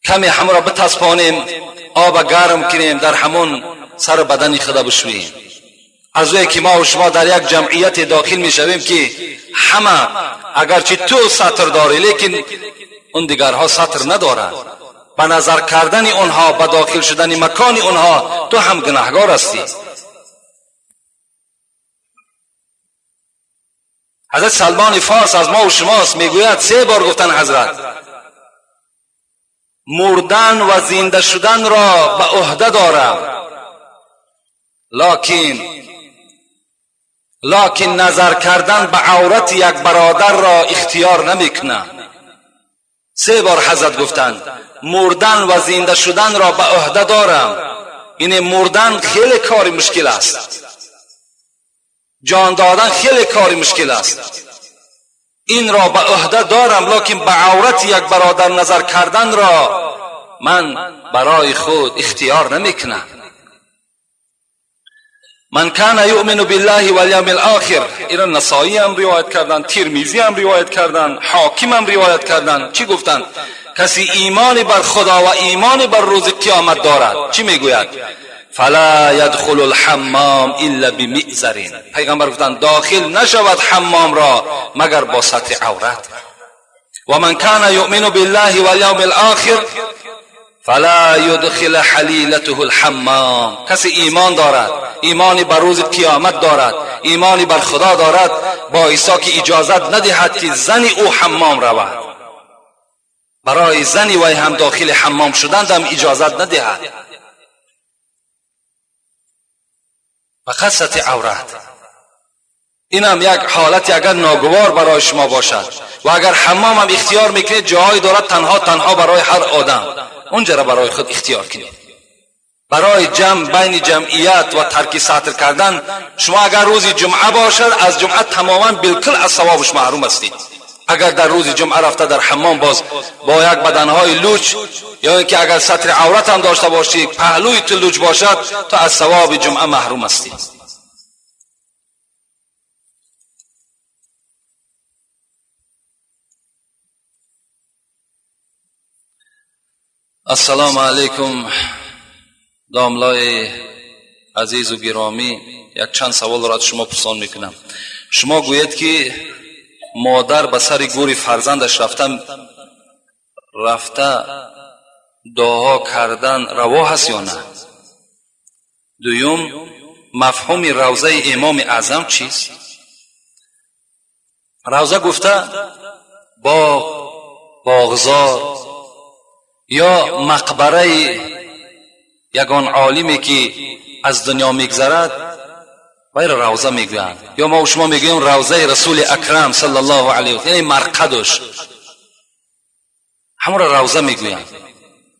کمی هم را بتسپانیم، آب گرم کنیم، در همون سر بدن خدا بشوییم. از وی که ما و شما در یک جمعیت داخل میشویم که همه اگرچه تو ستر داری لیکن اون دیگرها ستر ندارند، به نظر کردن اونها، به داخل شدن مکان اونها تو هم گناهگار هستی. حضرت سلمان فارس از ما و شماست، میگوید 3 بار گفتن حضرت مردن و زنده شدن را به عهده دارم، لاکن نظر کردن به عورت یک برادر را اختیار نمیکنم. 3 بار حضرت گفتند مردن و زنده شدن را به عهده دارم. یعنی مردن خیلی کاری مشکل است، جان دادن خیلی کاری مشکل است، این را به عهده دارم، لکن به عورت یک برادر نظر کردن را من برای خود اختیار نمیکنم. من کان یؤمن بالله والیوم الاخر، اینا نسائی هم روایت کردن، ترمذی هم روایت کردن، حاکم هم روایت کردن. چی گفتن؟ کسی ایمان بر خدا و ایمان بر روز قیامت دارد، چی میگوید؟ فلا يدخل الحمام الا بمئزر. پیغمبر گفتند داخل نشود حمام را مگر با ستر عورت. و من كان یؤمن بالله والیوم الاخر فلا يدخل حلیلته الحمام. کسی ایمان دارد، ایمانی بر روز قیامت دارد، ایمانی بر خدا دارد، با عیسی که اجازت ندهد که زن او حمام رود. برای زنی وی هم داخل حمام شدن هم اجازت ندهد. فقط ستر عورت. این هم یک حالت اگر ناگوار برای شما باشد و اگر حمام هم اختیار میکنید، جاهای دارد تنها تنها برای هر آدم، اونجا را برای خود اختیار کنید. برای جمع بین جمعیت و ترک ستر کردن، شما اگر روز جمعه باشد از جمعه تماما بالکل از ثوابش محروم هستید. اگر در روز جمعه رفته در حمام باز با یک بدنهای لوچ، یا اینکه اگر ستر عورت هم داشته باشی پهلوی تو لوچ باشد، تو از ثواب جمعه محروم هستی. السلام علیکم داملای عزیز و گرامی، یک چند سوال را از شما پرسان میکنم. شما گوید که مادر به سر گور فرزندش رفته دعا کردن روا هست یا نه؟ دوم، مفهوم روضه امام اعظم چیست؟ روضه گفته باغ، باغزار یا مقبره یگان عالمی که از دنیا میگذرد وی را روضه میگویند. یا ما و شما میگوییم روضه رسول اکرم صلی الله علیه و، یعنی مرقدش، همون را روضه میگویند.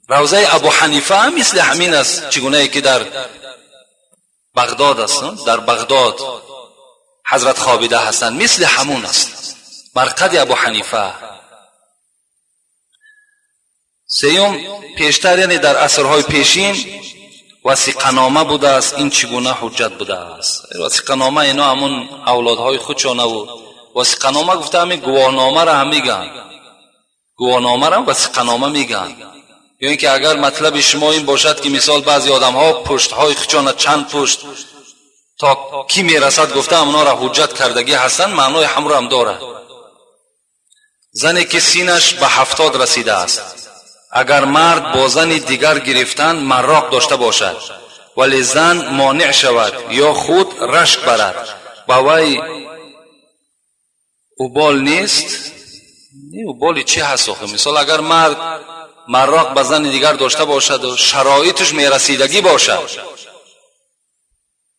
روضه ابو حنیفه هم مثل همین است، چگونه که در بغداد است، در بغداد حضرت خوابیده هستند، مثل همون است مرقد ابو حنیفه. سیوم، پیشتر یعنی در عصرهای پیشین وثیقه‌نامه بوده است، این چگونه حجت بوده است؟ وثیقه‌نامه اینا همون اولادهای خودشانه و وثیقه‌نامه گفته همین گواهنامه را هم میگن، گواهنامه را وثیقه‌نامه میگن. یا اینکه اگر مطلب شما این باشد که مثال بعضی آدم‌ها پشت‌های خودشانه چند پشت تا کی میرسد گفته همونا را حجت کردگی هستند، معنای هم را هم داره. زنی که سینش به 70 رسیده است، اگر مرد با زن دیگر گرفتن مراق داشته باشد ولی زن مانع شود یا خود رشک برد، با وی اوبال نیست؟ نه، اوبالی چی هست آخه؟ مثال اگر مرد مراق به زن دیگر داشته باشد و شرایطش میرسیدگی باشد،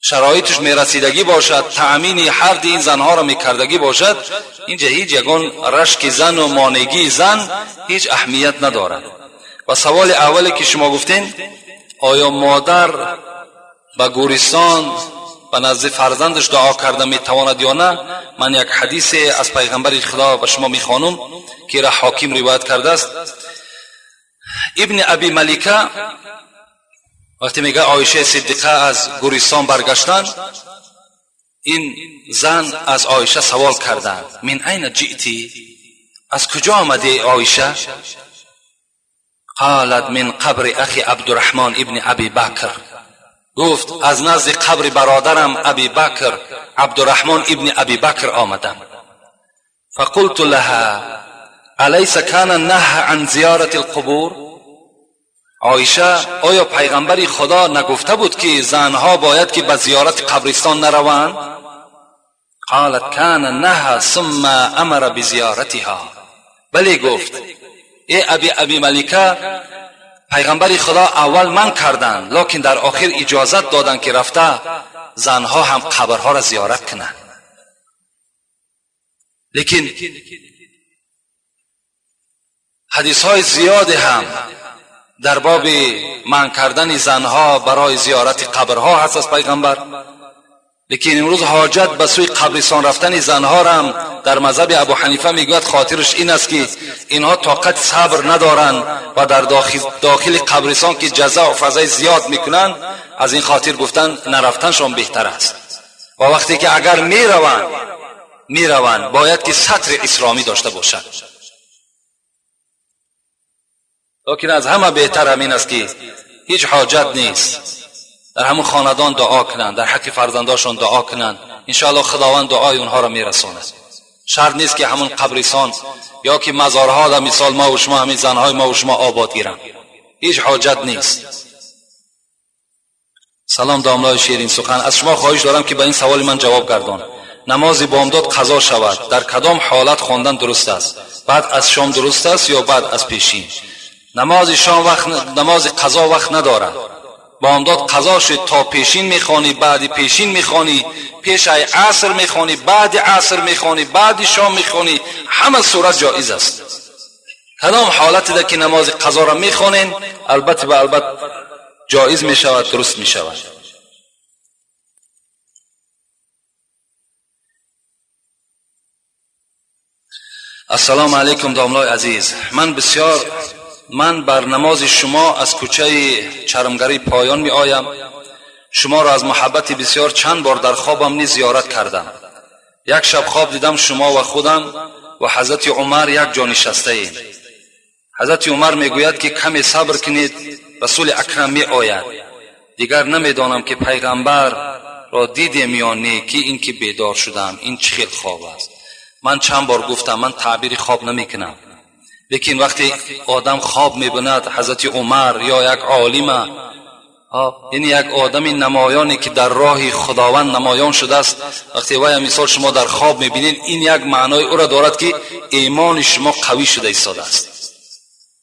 شرایطش میرسیدگی باشد، تأمین هر این زنها را میکردگی باشد، اینجا هیچ یگان رشک زن و مانگی زن هیچ اهمیت ندارد. و سوال اولی که شما گفتین، آیا مادر به گورستان به نزد فرزندش دعا کرده میتواند یا نه؟ من یک حدیث از پیغمبر خدا به شما میخوانم که را حاکم روایت کرده است. ابن ابی ملیکه وقتی میگه عایشه صدیقه از گورستان برگشتن، این زن از عایشه سوال کردند، من این جئتی، از کجا آمدی عایشه؟ قالت من قبر اخی عبدالرحمن ابن ابی بکر. گفت از نزد قبر برادرم ابی بکر عبدالرحمن ابن ابی بکر آمدم. فقلت لها الیس کان نهی عن زیارت القبور؟ عایشه آیا پیغمبر خدا نگفته بود که زنها باید که به زیارت قبرستان نروند؟ قالت کان نهی ثم امر بزیارتها. بله گفت ای ابی ملیکه، پیغمبر خدا اول من کردند، لکن در آخر اجازت دادند که رفته زنها هم قبرها را زیارت کنند. لیکن حدیث های زیاد هم در باب منع کردن زنها برای زیارت قبرها هست از پیغمبر. لیکن امروز حاجت به سوی قبرستان رفتن زنها را هم در مذهب ابو حنیفه میگوید خاطرش این است که اینها طاقت صبر ندارند و در داخل قبرستان که جزا و فضای زیاد میکنند، از این خاطر گفتن نرفتنشان بهتر است. و وقتی که اگر میروند باید که ستر اسلامی داشته باشند. لیکن از همه بهتر همین است که هیچ حاجت نیست. Дар ҳамон хонадон дуо кунанд, дар ҳаққи фарзандошон дуо кунанд. Иншоаллоҳ Худованд дуои онҳоро мерасонад. Шарт нест, ки ҳамон қабрисон ё ки мазорҳо дар мисол ма ва шумо, ҳамин занҳои ма ва шумо обод гиранд. Ҳеҷ ҳоҷат нест. Салом, домлои ширин сухан, аз шумо хоҳиш дорам, ки ба ин саволи ман ҷавоб гардон. Намози бомдод қазо шавад, дар кадом ҳолат хондан дуруст аст? Баъд аз шом дуруст аст ё баъд аз пешин? Намози шом вақт, намози қазо вақт надорад. Бомдод қазо шуд, то пешин мехонӣ, баъди пешин мехонӣ, пешай аср мехонӣ, баъди аср мехонӣ, баъди шом мехонӣ, ҳама сурат ҷоиз аст. Кадом ҳолатида ки намози қазоро мехонем, албатта ба албат ҷоиз мешавад, дуруст мешавад. Ассалому алайкум, домлои азиз. Ман бисёр ман бар намози шумо аз кӯчаи чармгарӣ поён меоям. Шуморо аз муҳаббати бисёр чанд бор дар хобам низ зиёрат кардам. Як шаб хоб дидам, шумо ва худам ва ҳазрати Умар як ҷо нишастаем. Ҳазрати Умар мегӯяд, ки каме сабр кунед, Расули Акрам меояд. Дигар намедонам, ки пайғамбарро дидем ё не, ки ин ки бедор шудам. Ин чӣ хел хоб аст? Ман чанд бор гуфтам, ман таъбири хоб намекунам, лекин вақте одам хоб мебинад ҳазрати Умар ё як олима, яъне як одами намоёне, ки дар роҳи Худованд намоён шудааст, вақте вая мисол шумо дар хоб мебинед, ин як маънои ӯро дорад, ки имони шумо қавӣ шуда истодааст,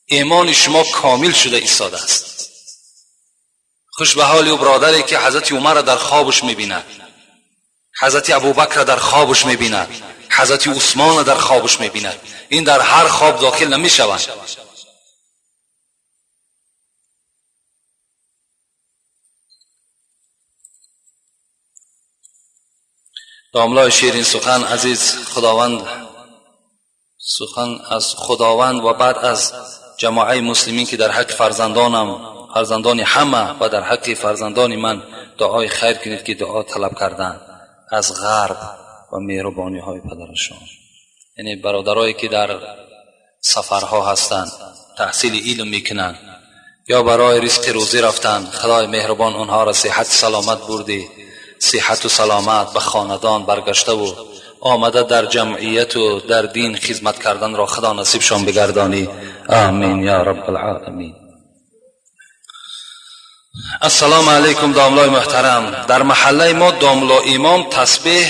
имони шумо комил шуда истодааст. Хуш ба ҳоли ӯ бародаре, ки ҳазрати Умарро дар хобаш мебинад, ҳазрати Абубакрро дар хобаш мебинад, ҳазрати Усмонро дар хобаш мебинад. Ин дар ҳар хоб дохил намешаванд. Домлои ширин сухан азиз, Худованд сухан аз Худованд ва баъд аз ҷамоаи муслимин, ки дар ҳаққи фарзандонам, фарзандони ҳама ва дар ҳаққи фарзандони ман дуои хайр кунед, ки дуо талаб карданд аз ғарб ва меҳрубониҳои падарашон. Яъне бародарое, ки дар сафарҳо ҳастанд, таҳсили илм мекунанд ё барои ризқи рӯзӣ рафтанд, Худои меҳрубон онҳоро сиҳату саломат бурдӣ, сиҳату саломат ба хонадон баргаштаву омада дар ҷамъияту дар дин хизмат карданро Худо насибшон бигардонӣ. Амин я раббалъоламин. Ассалому алайкум, домлои муҳтарам. Дар маҳаллаи мо домло имом тасбеҳ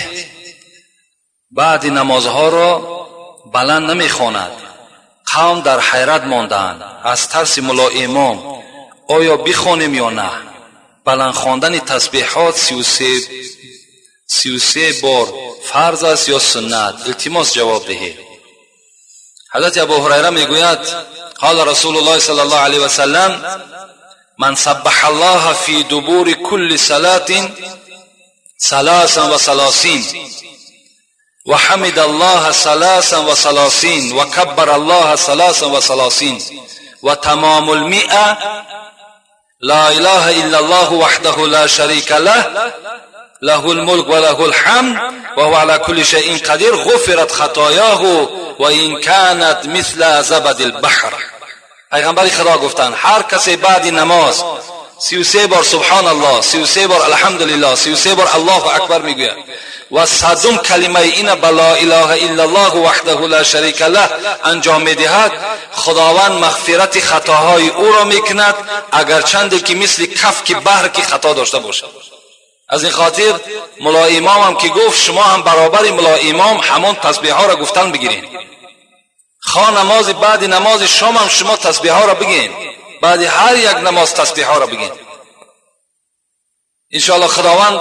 баъди намозҳоро баланд намехонад. Қавм дар ҳайрат мондаанд аз тарси мулло имом. Оё бихонем ё на? Баланд хондани тасбеҳот 33 бор фарз аст ё суннат? Илтимос, ҷавоб диҳед. Ҳазрати Абу Ҳурайра мегӯяд: قال رسول الله صلى الله عليه وسلم: من سبح الله في دبر كل صلاة 33 وحمد الله 33 وكبر الله 33 وتمام المئة لا إله إلا الله وحده لا شريك له، له الملك وله الحمد وهو على كل شيء قدير، غفرت خطاياه وإن كانت مثل زبد البحر. پیغمبر خدا گفتند هر کسی بعد نماز 33 بار سبحان الله، 33 بار الحمدلله، 33 بار الله اکبر میگوید و صدم کلمه این به لا اله الا الله وحده لا شریک له انجام میدهد، خداوند مغفرت خطاهای او را میکند، اگرچند که مثل کف که بحر که خطا داشته باشد. از این خاطر ملا امام هم که گفت، شما هم برابر ملا امام همان تسبیح ها را گفتن بگیرین. خواه نماز بعد نماز شام هم شما تسبیح ها را بگین، بعد هر یک نماز تسبیح ها را بگین، انشاءالله خداوند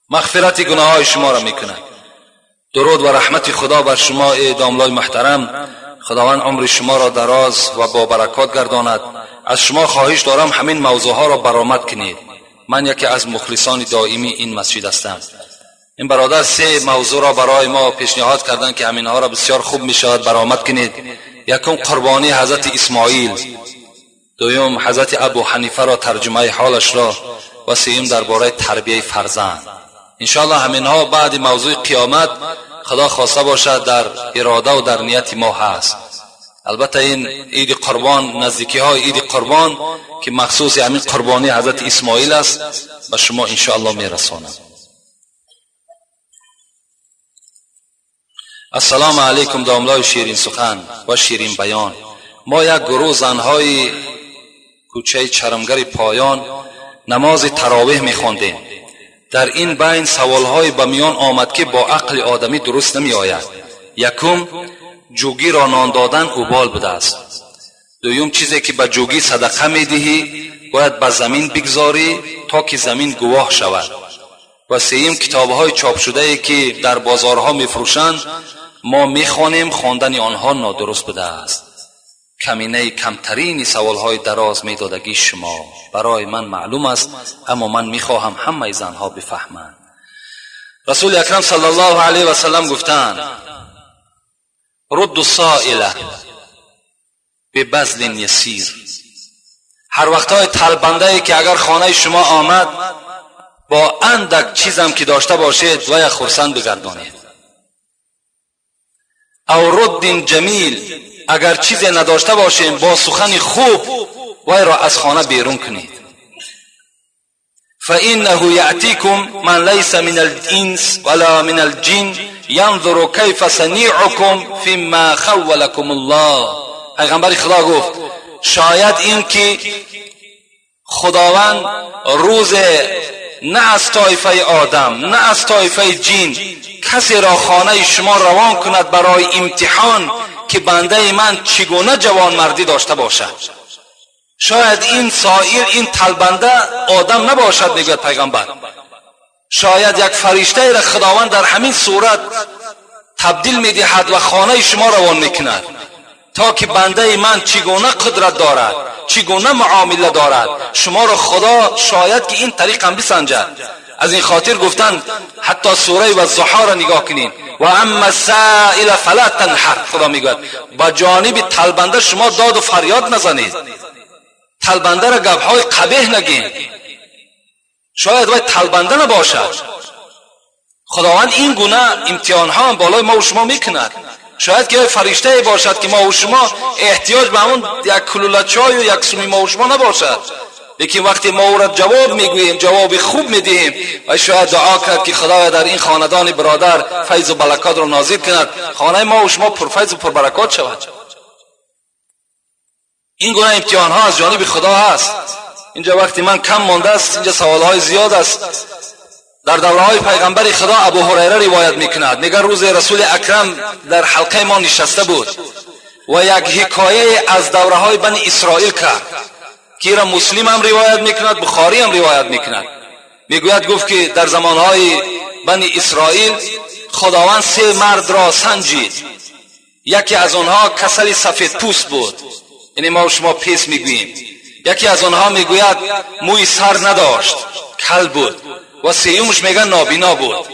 مغفرت گناه های شما را میکنه. درود و رحمت خدا بر شما ای داملای محترم. خداوند عمر شما را دراز و با برکات گرداند. از شما خواهش دارم همین موضوع ها را برآمد کنید. من یکی از مخلصان دائمی این مسجد هستم. این برادر سه موضوع را برای ما پیشنهاد کردند که همینها را بسیار خوب می شود برآمد کنید. یکم قربانی حضرت اسماعیل، دوم حضرت ابو حنیفه را ترجمه حالش را و سوم درباره تربیه فرزند. انشاءالله همینها بعد موضوع قیامت خدا خواسته باشد در اراده و در نیت ما هست. Албатта, ин Иди Қурбон, наздикиҳои Иди Қурбон, ки махсуси ҳамин қурбонии ҳазрати Исмоил аст, ба шумо иншоаллоҳ мерасонам. Ассалому алайкум, домлои ширин сухан ва ширин баён. Мо як гурӯҳ занҳои кӯчаи Чармгари Поён намози таровеҳ мехондем. Дар ин байн саволҳое ба миён омад, ки бо ақли одамӣ дуруст намеояд. Якум, ҷугиро нон додан убол будааст. Дуюм, чизе ки ба ҷугӣ садақа медиҳӣ, бояд ба замин бигзорӣ, то ки замин гувоҳ шавад. Ва сеюм, китобҳои чопшудае, ки дар бозорҳо мефурӯшанд, мо мехонем, хондани онҳо нодуруст будааст. Каминаи камтарини саволҳои дароз медодагии шумо барои ман маълум аст, аммо ман мехоҳам ҳамаи занҳо бифаҳманд. Расули Акрам саллаллоҳу алайҳи васаллам гуфтаанд: рудду соила бибазлин ясир. Ҳар вақтҳои талбандае, ки агар хонаи шумо омад, бо андак чизам ки дошта бошед, вая хурсанд бигардонед. Ав руддин ҷамил, агар чизе надошта бошем, бо сухани хуб вайро аз хона берун кунед. فإنه يأتيكم من ليس من الإنس ولا من الجن ينظر كيف صنيعكم فيما خولكم الله. پیغمبر خدا گفت شاید این که خداوند روز نه از طایفه آدم، نه از طایفه جین کسی را خانه شما روان کند برای امتحان که بنده من چگونه جوانمردی داشته باشد. شاید این سائل، این تلبنده آدم نباشد. میگوید پیغمبر، شاید یک فرشته را خداوند در همین صورت تبدیل میدهد و خانه شما روان میکند تا که بنده من چگونه قدرت دارد، چگونه معامله دارد. شما را خدا شاید که این طریق هم بسنجد. از این خاطر گفتن، حتی سوره والضحی را نگاه کنین، و اما السائل فلا تنهر. خدا میگوید با جانب تلبنده شما داد و فریاد نزنید، تلبنده را گپهای قبیح نگین، شاید وای تلبنده نباشد. خداوند این گونه امتحان ها هم بالای ما و شما میکند. شاید که فرشته باشد که ما و شما احتیاج به اون یک کلوله چای و یک سومی ما و شما نباشد، لیکن وقتی ما او را جواب میگوییم، جواب خوب میدهیم و شاید دعا کرد که خدایا در این خاندان برادر فیض و برکات را نازل کند، خانه ما و شما پرفیض و پربرکات شود. این گونه امتحان ها از جانب خدا هست. اینجا وقتی من کم مانده است، اینجا سوال های زیاد است. در دوره های پیغمبر خدا، ابو هریره روایت میکند، میگه روز رسول اکرم در حلقه ما نشسته بود و یک حکایه از دوره های بنی اسرائیل کرد که را مسلم هم روایت میکند، بخاری هم روایت میکند. میگوید، گفت که در زمانهای بنی اسرائیل خداوند سه مرد را سنجید. یکی از آنها کسل سفید پوست بود، یعنی ما و شما پیس میگوییم. یکی از آنها میگوید موی سر نداشت، کل بود و سیومش میگه نابینا بود.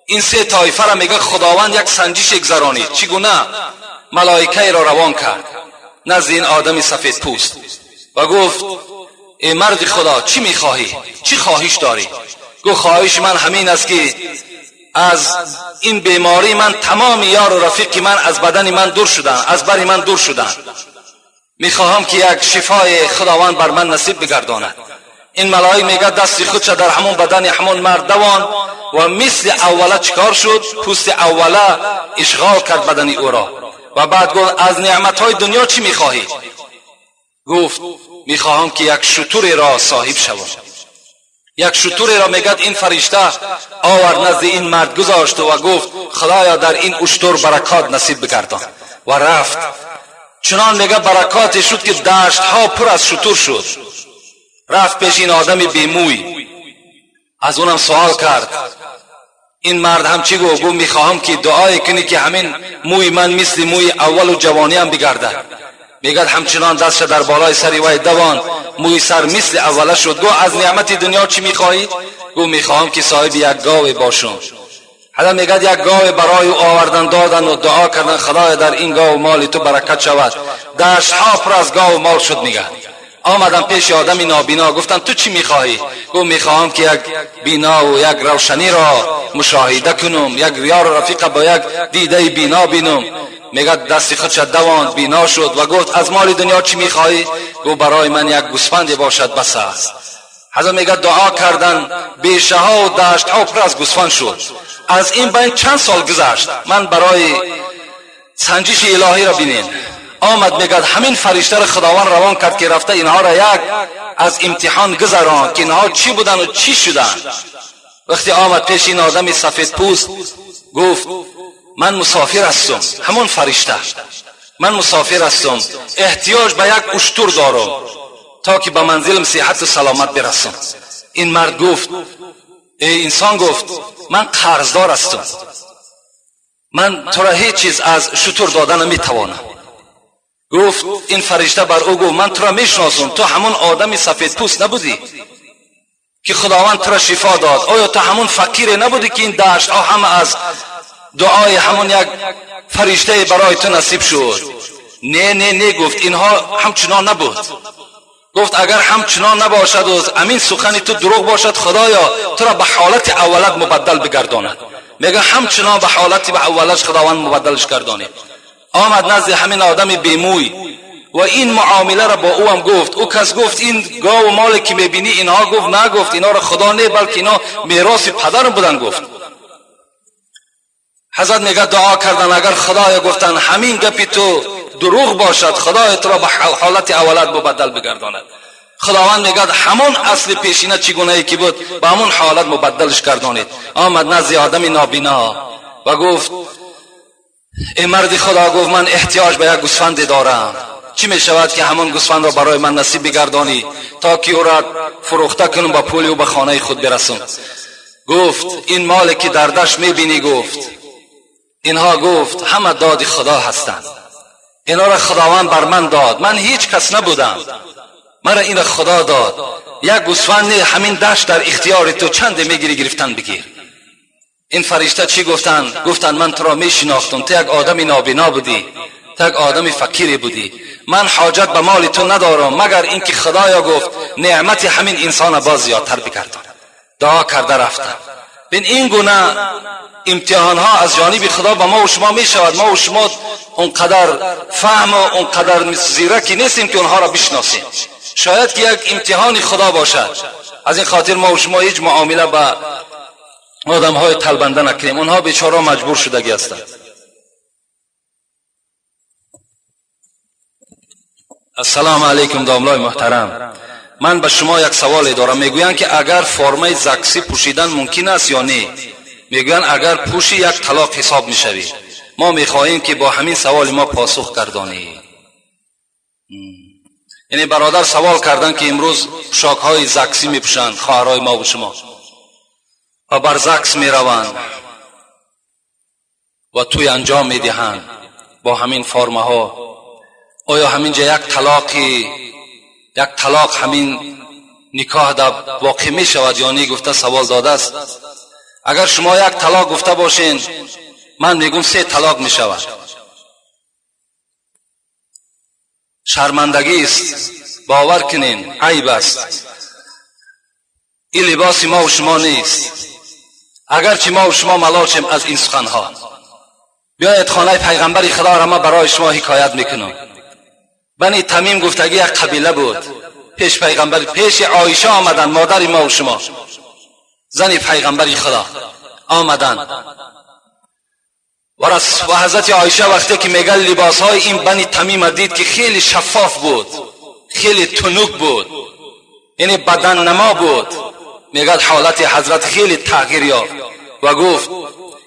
این سه طایفه را میگه خداوند یک سنجش گذرانید. چگونه؟ ملائکه را روان کرد نزد این آدم سفید پوست و گفت ای مرد خدا، چی میخواهی؟ چی خواهش داری؟ گفت خواهش من همین است که از این بیماری من تمام یار و رفیق من از بدن من دور شدن، از بر من دور شدن. میخواهم که یک شفای خداوند بر من نصیب بگرداند. این ملائک میگه دست خودش در همون بدن همون مرد دوان و مثل اوله چکار شد؟ پوست اوله اشغال کرد بدن او را. و بعد گفت از نعمت های دنیا چی میخواهی؟ گفت میخواهم که یک شتر را صاحب شوم. یک شتر را میگد این فرشته آورد، نزد این مرد گذاشت و گفت خدایا در این اشتر برکات نصیب بگردان و رفت. چنان میگه برکات شد که دشت ها پر از شتر شد. رفت پیش این آدم بیموی، از اونم سوال کرد. این مرد هم چی گفت؟ گفت میخواهم که دعای کنی که همین موی من مثل موی اول و جوانی هم بگردد. میگد همچنان دستش در بالای سر وی دوان، موی سر مثل اوله شد. گفت از نعمت دنیا چی میخواهی؟ گفت میخواهم که صاحب یک گاو باشم. حالا میگد یک گاو برای او آوردن، دادن و دعا کردن خدای در این گاو مال تو برکت شود. دشت ها پر از گاو مال شد. میگه آمدم پیش آدم نابینا، گفتم تو چی میخواهی؟ گفت میخواهم که یک بینا و یک روشنی را مشاهده کنم، یک یار و رفیق با یک دیده بینا بینم. میگه دست خودش دواند، بینا شد و گفت از مال دنیا چی میخوای؟ گفت برای من یک گوسفند باشد بس است. حضرت میگه دعا کردن، بیشه ها و دشت ها پر از گوسفند شد. از این بین چند سال گذشت. من برای سنجش الهی را بینین آمد، میگه همین فرشته را خداوند روان کرد که رفته اینها را یک از امتحان گذران که اینها چی بودن و چی شدن. وقتی آمد پیش این آدم سفید پوست، گفت من مسافر هستم، همون فرشته، من مسافر هستم، احتیاج به یک اشتر دارم تا که به منزلم صحت و سلامت برسم. این مرد گفت ای انسان، گفت من قرضدار هستم، من تو را هیچ چیز از شتر دادن نمیتوانم. گفت این فرشته بر او گفت من تو را میشناسم، تو همون آدم سفید پوست نبودی که خداوند تو را شفا داد؟ آیا تو همون فقیر نبودی که این دشت ها همه از دعای همون یک فرشته برای تو نصیب شد؟ نه نه نه، گفت اینها همچنان نبود. گفت اگر همچنان نباشد و امین سخنی تو دروغ باشد، خدایا تو را به حالت اولت مبدل بگرداند. میگه همچنان به حالت به اولش خداوند مبدلش گردانید. آمد نزد همین آدم بیموی و این معامله را با او هم گفت. او کس گفت این گاو و مال که میبینی اینها؟ گفت نه، گفت اینا را خدا نه، بلکه اینا میراث پدرم بودن. گفت حضرت میگه دعا کردن، اگر خدایا گفتن همین گپی تو دروغ باشد، خدای تو را به حالت اولت مبدل بگرداند. خداوند میگه همون اصل پیشینه چگونه ای که بود به همون حالت مبدلش گردانید. آمد نزد آدم نابینا و گفت ای مرد خدا، گفت من احتیاج به یک گوسفند دارم، چی می شود که همون گوسفند را برای من نصیب بگردانی تا که او را فروخته کنم، با پول او به خانه خود برسم؟ گفت این مال که در دشت میبینی، گفت اینها، گفت همه داد خدا هستند، اینا را خداوند بر من داد، من هیچ کس نبودم، مرا این خدا داد. یک گوسفند، همین دشت در اختیار تو، چند میگیری گرفتن بگیر. این فرشته چی گفتن؟ گفتن من تو را میشناختم، تو یک آدم نابینا بودی، تو یک آدم فقیری بودی، من حاجت به مال تو ندارم مگر اینکه خدایا گفت نعمت همین انسان باز زیادتر بگردان. دعا کرده رفتن. بین این گونه امتحان ها از جانب خدا به ما و شما می شود. ما و شما اونقدر فهم و اونقدر زیرکی نیستیم که اونها را بشناسیم. شاید که یک امتحان خدا باشد. از این خاطر ما و شما هیچ معامله با آدم های طلبنده نکنیم. اونها بیچاره مجبور شدگی هستند. السلام علیکم داملای محترم، من به شما یک سوال دارم. میگویند که اگر فرمه زکسی پوشیدن ممکن است یا نه؟ میگویند اگر پوشی یک طلاق حساب میشوی. ما میخواهیم که با همین سوال ما پاسخ گردانی. یعنی برادر سوال کردن که امروز پوشاک های زکسی میپوشند خواهرای ما و شما و بر زکس میروند و توی انجام میدهند با همین فرمه ها، آیا همینجا یک طلاق همین نکاح در واقع می شود یا نه؟ گفته سوال داده است. اگر شما یک طلاق گفته باشین، من میگم 3 طلاق می شود. شرمندگی است، باور کنین عیب است. این لباس ما و شما نیست، اگرچه ما و شما ملاچیم از این سخنها. بیاید خانه پیغمبر خدا را ما برای شما حکایت میکنم. بنی تمیم گفتگی یک قبیله بود. پیش پیغمبر، پیش عایشه آمدن، مادر ما و شما، زن پیغمبر خدا آمدن و حضرت عایشه وقتی که میگه لباس های این بنی تمیم دید که خیلی شفاف بود، خیلی تنک بود، یعنی بدن نما بود، میگه حالت حضرت خیلی تغییر یافت و گفت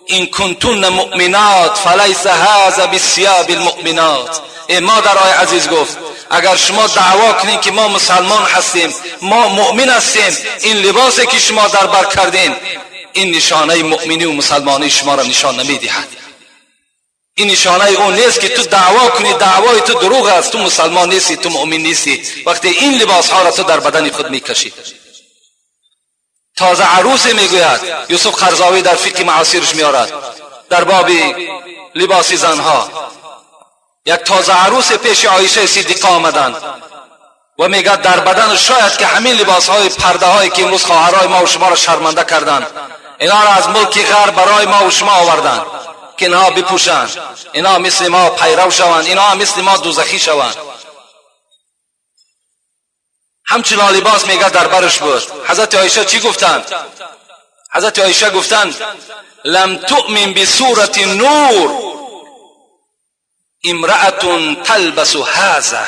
این کنتون مؤمنات فلیس هذا بثياب المؤمنات. ای مادرای عزیز، گفت اگر شما دعوا کنین که ما مسلمان هستیم، ما مؤمن هستیم، این لباسی که شما در بر کردین این نشانه مؤمنی و مسلمانی شما را نشان نمیدهد. این نشانه اون نیست که تو دعوا کنی، دعوای تو دروغ است، تو مسلمان نیستی، تو مؤمن نیستی وقتی این لباس ها را تو در بدن خود میکشی. تازه عروس میگوید، یوسف قرضاوی در فقه معاصرش میارد در باب لباس زنها، یک تازه عروس پیش عایشه صدیقه آمدند و میگه در بدن شاید که همین لباس های پرده هایی که امروز خواهرای ما و شما را شرمنده کردند، اینا را از ملک غرب برای ما و شما آوردند. ки инҳо бипӯшанд, инҳо мисли мо пайрав шаванд, инҳо мисли мо дӯзахӣ шаванд. Ҳамчунон либос мега дар барш буд. Ҳазрати Оиша чӣ гуфтанд? Ҳазрати Оиша гуфтанд: лам туъмин бисурати нур имраатун талбасу ҳаза.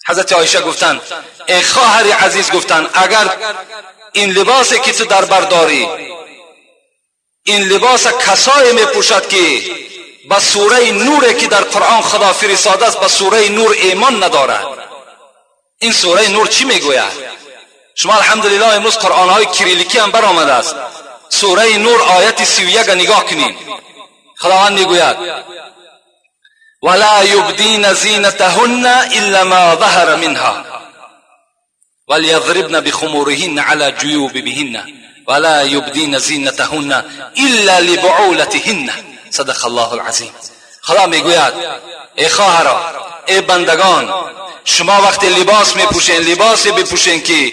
Ҳазрати Оиша гуфтанд: эй хоҳари азиз, гуфтанд, агар ин либосе ки ту дар бар дорӣ, ин либоса касое мепӯшад ки ба сураи нуре ки дар Қуръон Худо фиристодааст, ба сураи нур имон надорад. Ин сураи нур чӣ мегӯяд? Шумо алҳамдулиллоҳ имрӯз қуръонҳои кирилликӣ ҳам баромадааст. Сураи нур ояти 31 нигоҳ кунед. Худованд мегӯяд: ولا يبدين زينتهن إلا ما ظهر منها وليضربن بخمورهن على جيوبهن ولا يبدين زينتهن إلا لبعولتهن. صدق الله العظیم. خدا میگوید ای خواهرا، ای بندگان، شما وقتی لباس میپوشین، لباسی بپوشین که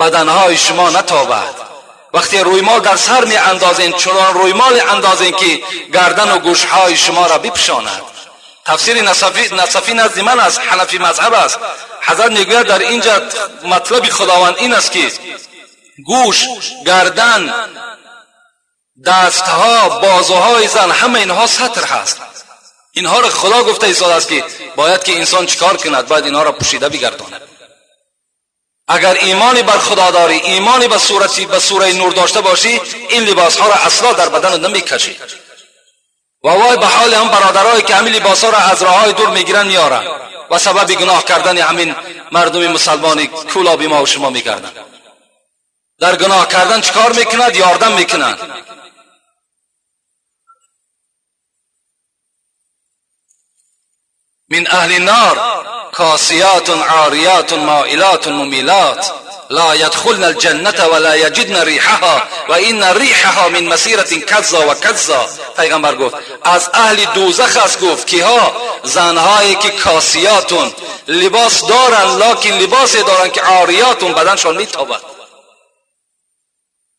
بدنهای شما نتابد. وقتی رویمال در سر می اندازین، چنان رویمال اندازین که گردن و گوشهای شما را بپوشاند. تفسیر نصفی نزد من است، حنفی مذهب است. حضرت میگوید در اینجا مطلب خداوند این است که گوش، گردن، دستها، بازوهای زن، همه اینها ستر هست. اینها را خدا گفته ایستاده است که باید که انسان چیکار کند؟ باید اینها را پوشیده بگرداند. اگر ایمانی بر خدا داری، ایمانی به سوره نور داشته باشی، این لباس ها را اصلا در بدن نمیکشی. و وای به حال هم برادرایی که همین لباس ها را از راههای دور میگیرن میارن و سبب گناه کردن همین مردم مسلمانی کولابی ما و شما میگردن. در گناه کردن چیکار میکند؟ یاردم میکنند. من اهل النار کاسیات عاریات مائلات ممیلات لا يدخلن الجنة ولا يجدن ريحها و ان ريحها من مسیرة کذا و کذا. پیغمبر گفت از اهل دوزخ است. گفت کیها؟ زنهایی که کاسیاتون، لباس دارن، لکن لباسی دارن که عاریاتون، بدنشان میتابد،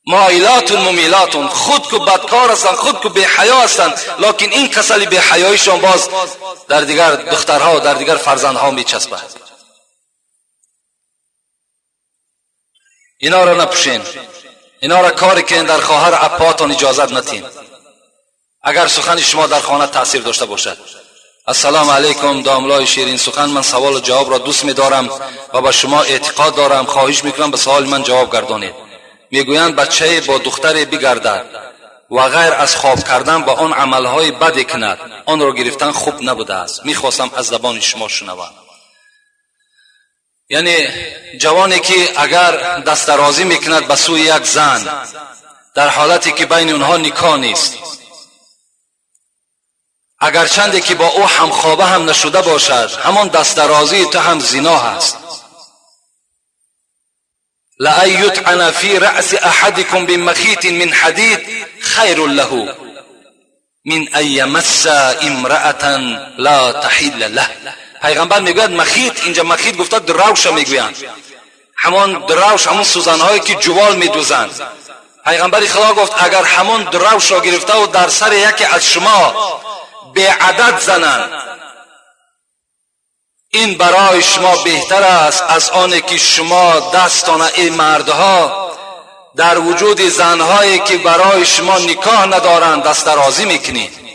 مایلاتون ممیلاتون، خود که بدکار هستند، خود که بی حیا هستند، لکن این کسلی بی حیایشان باز در دیگر دخترها و در دیگر فرزندها میچسبد. اینا را نپوشین، اینا را کاری که در خواهر اپاتان اجازت نتین، اگر سخن شما در خانه تاثیر داشته باشد. السلام علیکم داملای شیرین سخن، من سوال و جواب را دوست می‌دارم و به شما اعتقاد دارم. خواهش میکنم به سوال من جواب گردانید. میگویند بچه با دختر بگردد و غیر از خواب کردن با آن عملهای بد کند، آن را گرفتن خوب نبوده است. میخواستم از زبان شما شنوم. یعنی جوانی که اگر دست درازی میکند به سوی یک زن در حالتی که بین اونها نکاح نیست، اگر چندی که با او همخوابه هم نشده باشد، همان دست درازی تو هم زنا هست. لأن يطعن في رأس أحدكم بمخيط من حديد خير له من أن يمس امرأة لا تحل له. پیغمبر میگوید مخیط، اینجا مخیط گفته دروش میگویند، همان دروش، همون سوزنهایی که جوال میدوزند. پیغمبر خدا گفت اگر همان دروش را گرفته و در سر یکی از شما به عدد زنند، این برای شما بهتر است از آن که شما دستان ای مردها در وجود زنهایی که برای شما نکاح ندارند دست درازی میکنید.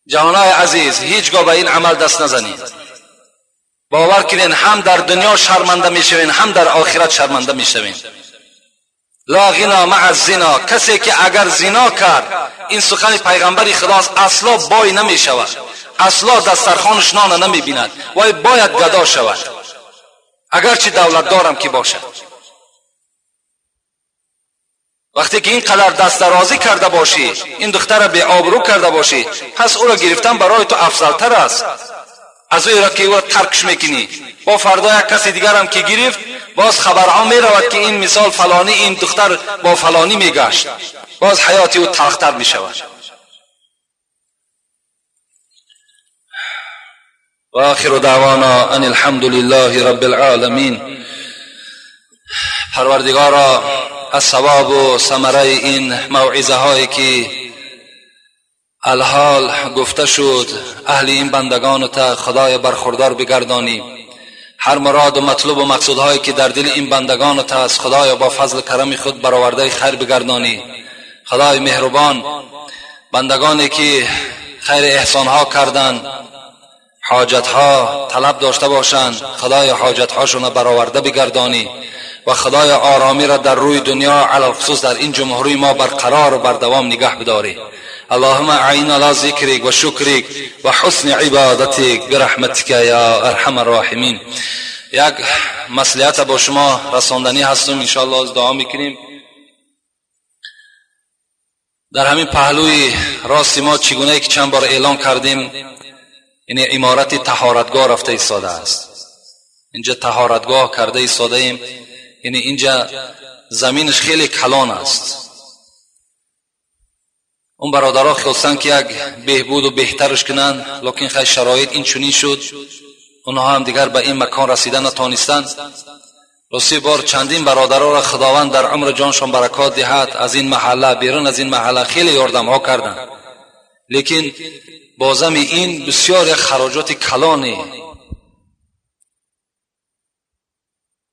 جوانای عزیز، هیچگاه به این عمل دست نزنید. باور کنین هم در دنیا شرمنده میشوین، هم در آخرت شرمنده میشوین. لا غنا مع الزنا، کسی که اگر زنا کرد، این سخن پیغمبر خداست، اصلا بای نمی شود، اصلا دسترخوانش نان نمی بیند، وای باید گدا شود، اگرچه دولت دارم که باشد. وقتی که اینقدر دست درازی کرده باشی، این دختر را بی آبرو کرده باشی، پس او را گرفتن برای تو افضلتر است از او را که او را ترکش میکنی. با فردا یک کسی دیگر هم که گرفت، باز خبرها می رود که این مثال فلانی، این دختر با فلانی می گشت، باز حیات او تلختر می شود. و آخر دعوانا ان الحمد لله رب العالمین. پروردگارا، از ثواب و ثمره این موعظه هایی که الحال گفته شد اهل این بندگان تا خدای برخوردار بگردانی. هر مراد و مطلوب و مقصودهایی که در دل این بندگان تا از خدای با فضل کرم خود برآورده خیر بگردانی. خدای مهربان، بندگانی که خیر احسانها کردند، حاجتها طلب داشته باشند، خدای حاجتهاشون برآورده بگردانی و خدای آرامی را در روی دنیا، علی الخصوص در این جمهوری ما، برقرار و بردوام نگه بداری. اللهم اعنا على ذکرک و شکرک و حسن عبادتک برحمتک یا ارحم الراحمین. یک مصلحت با شما رساندنی هستم، انشاءالله از دعا میکنیم. در همین پهلوی راست ما، چگونه که چند بار اعلان کردیم، یعنی عمارت طهارتگاه رفته ایستاده است. اینجا طهارتگاه کرده ایستاده ایم، یعنی اینجا زمینش خیلی کلان است. اون برادرها خواستن که یک بهبود و بهترش کنن، لکن خیلی شرایط این چنین شد، اونها هم دیگر به این مکان رسیدن نتانستند. راستی بار چندین برادرها را خداوند در عمر جانشان برکات دهد، از این محله، بیرون از این محله خیلی یاردم ها کردند، لیکن بازم این بسیار یک خراجات کلانی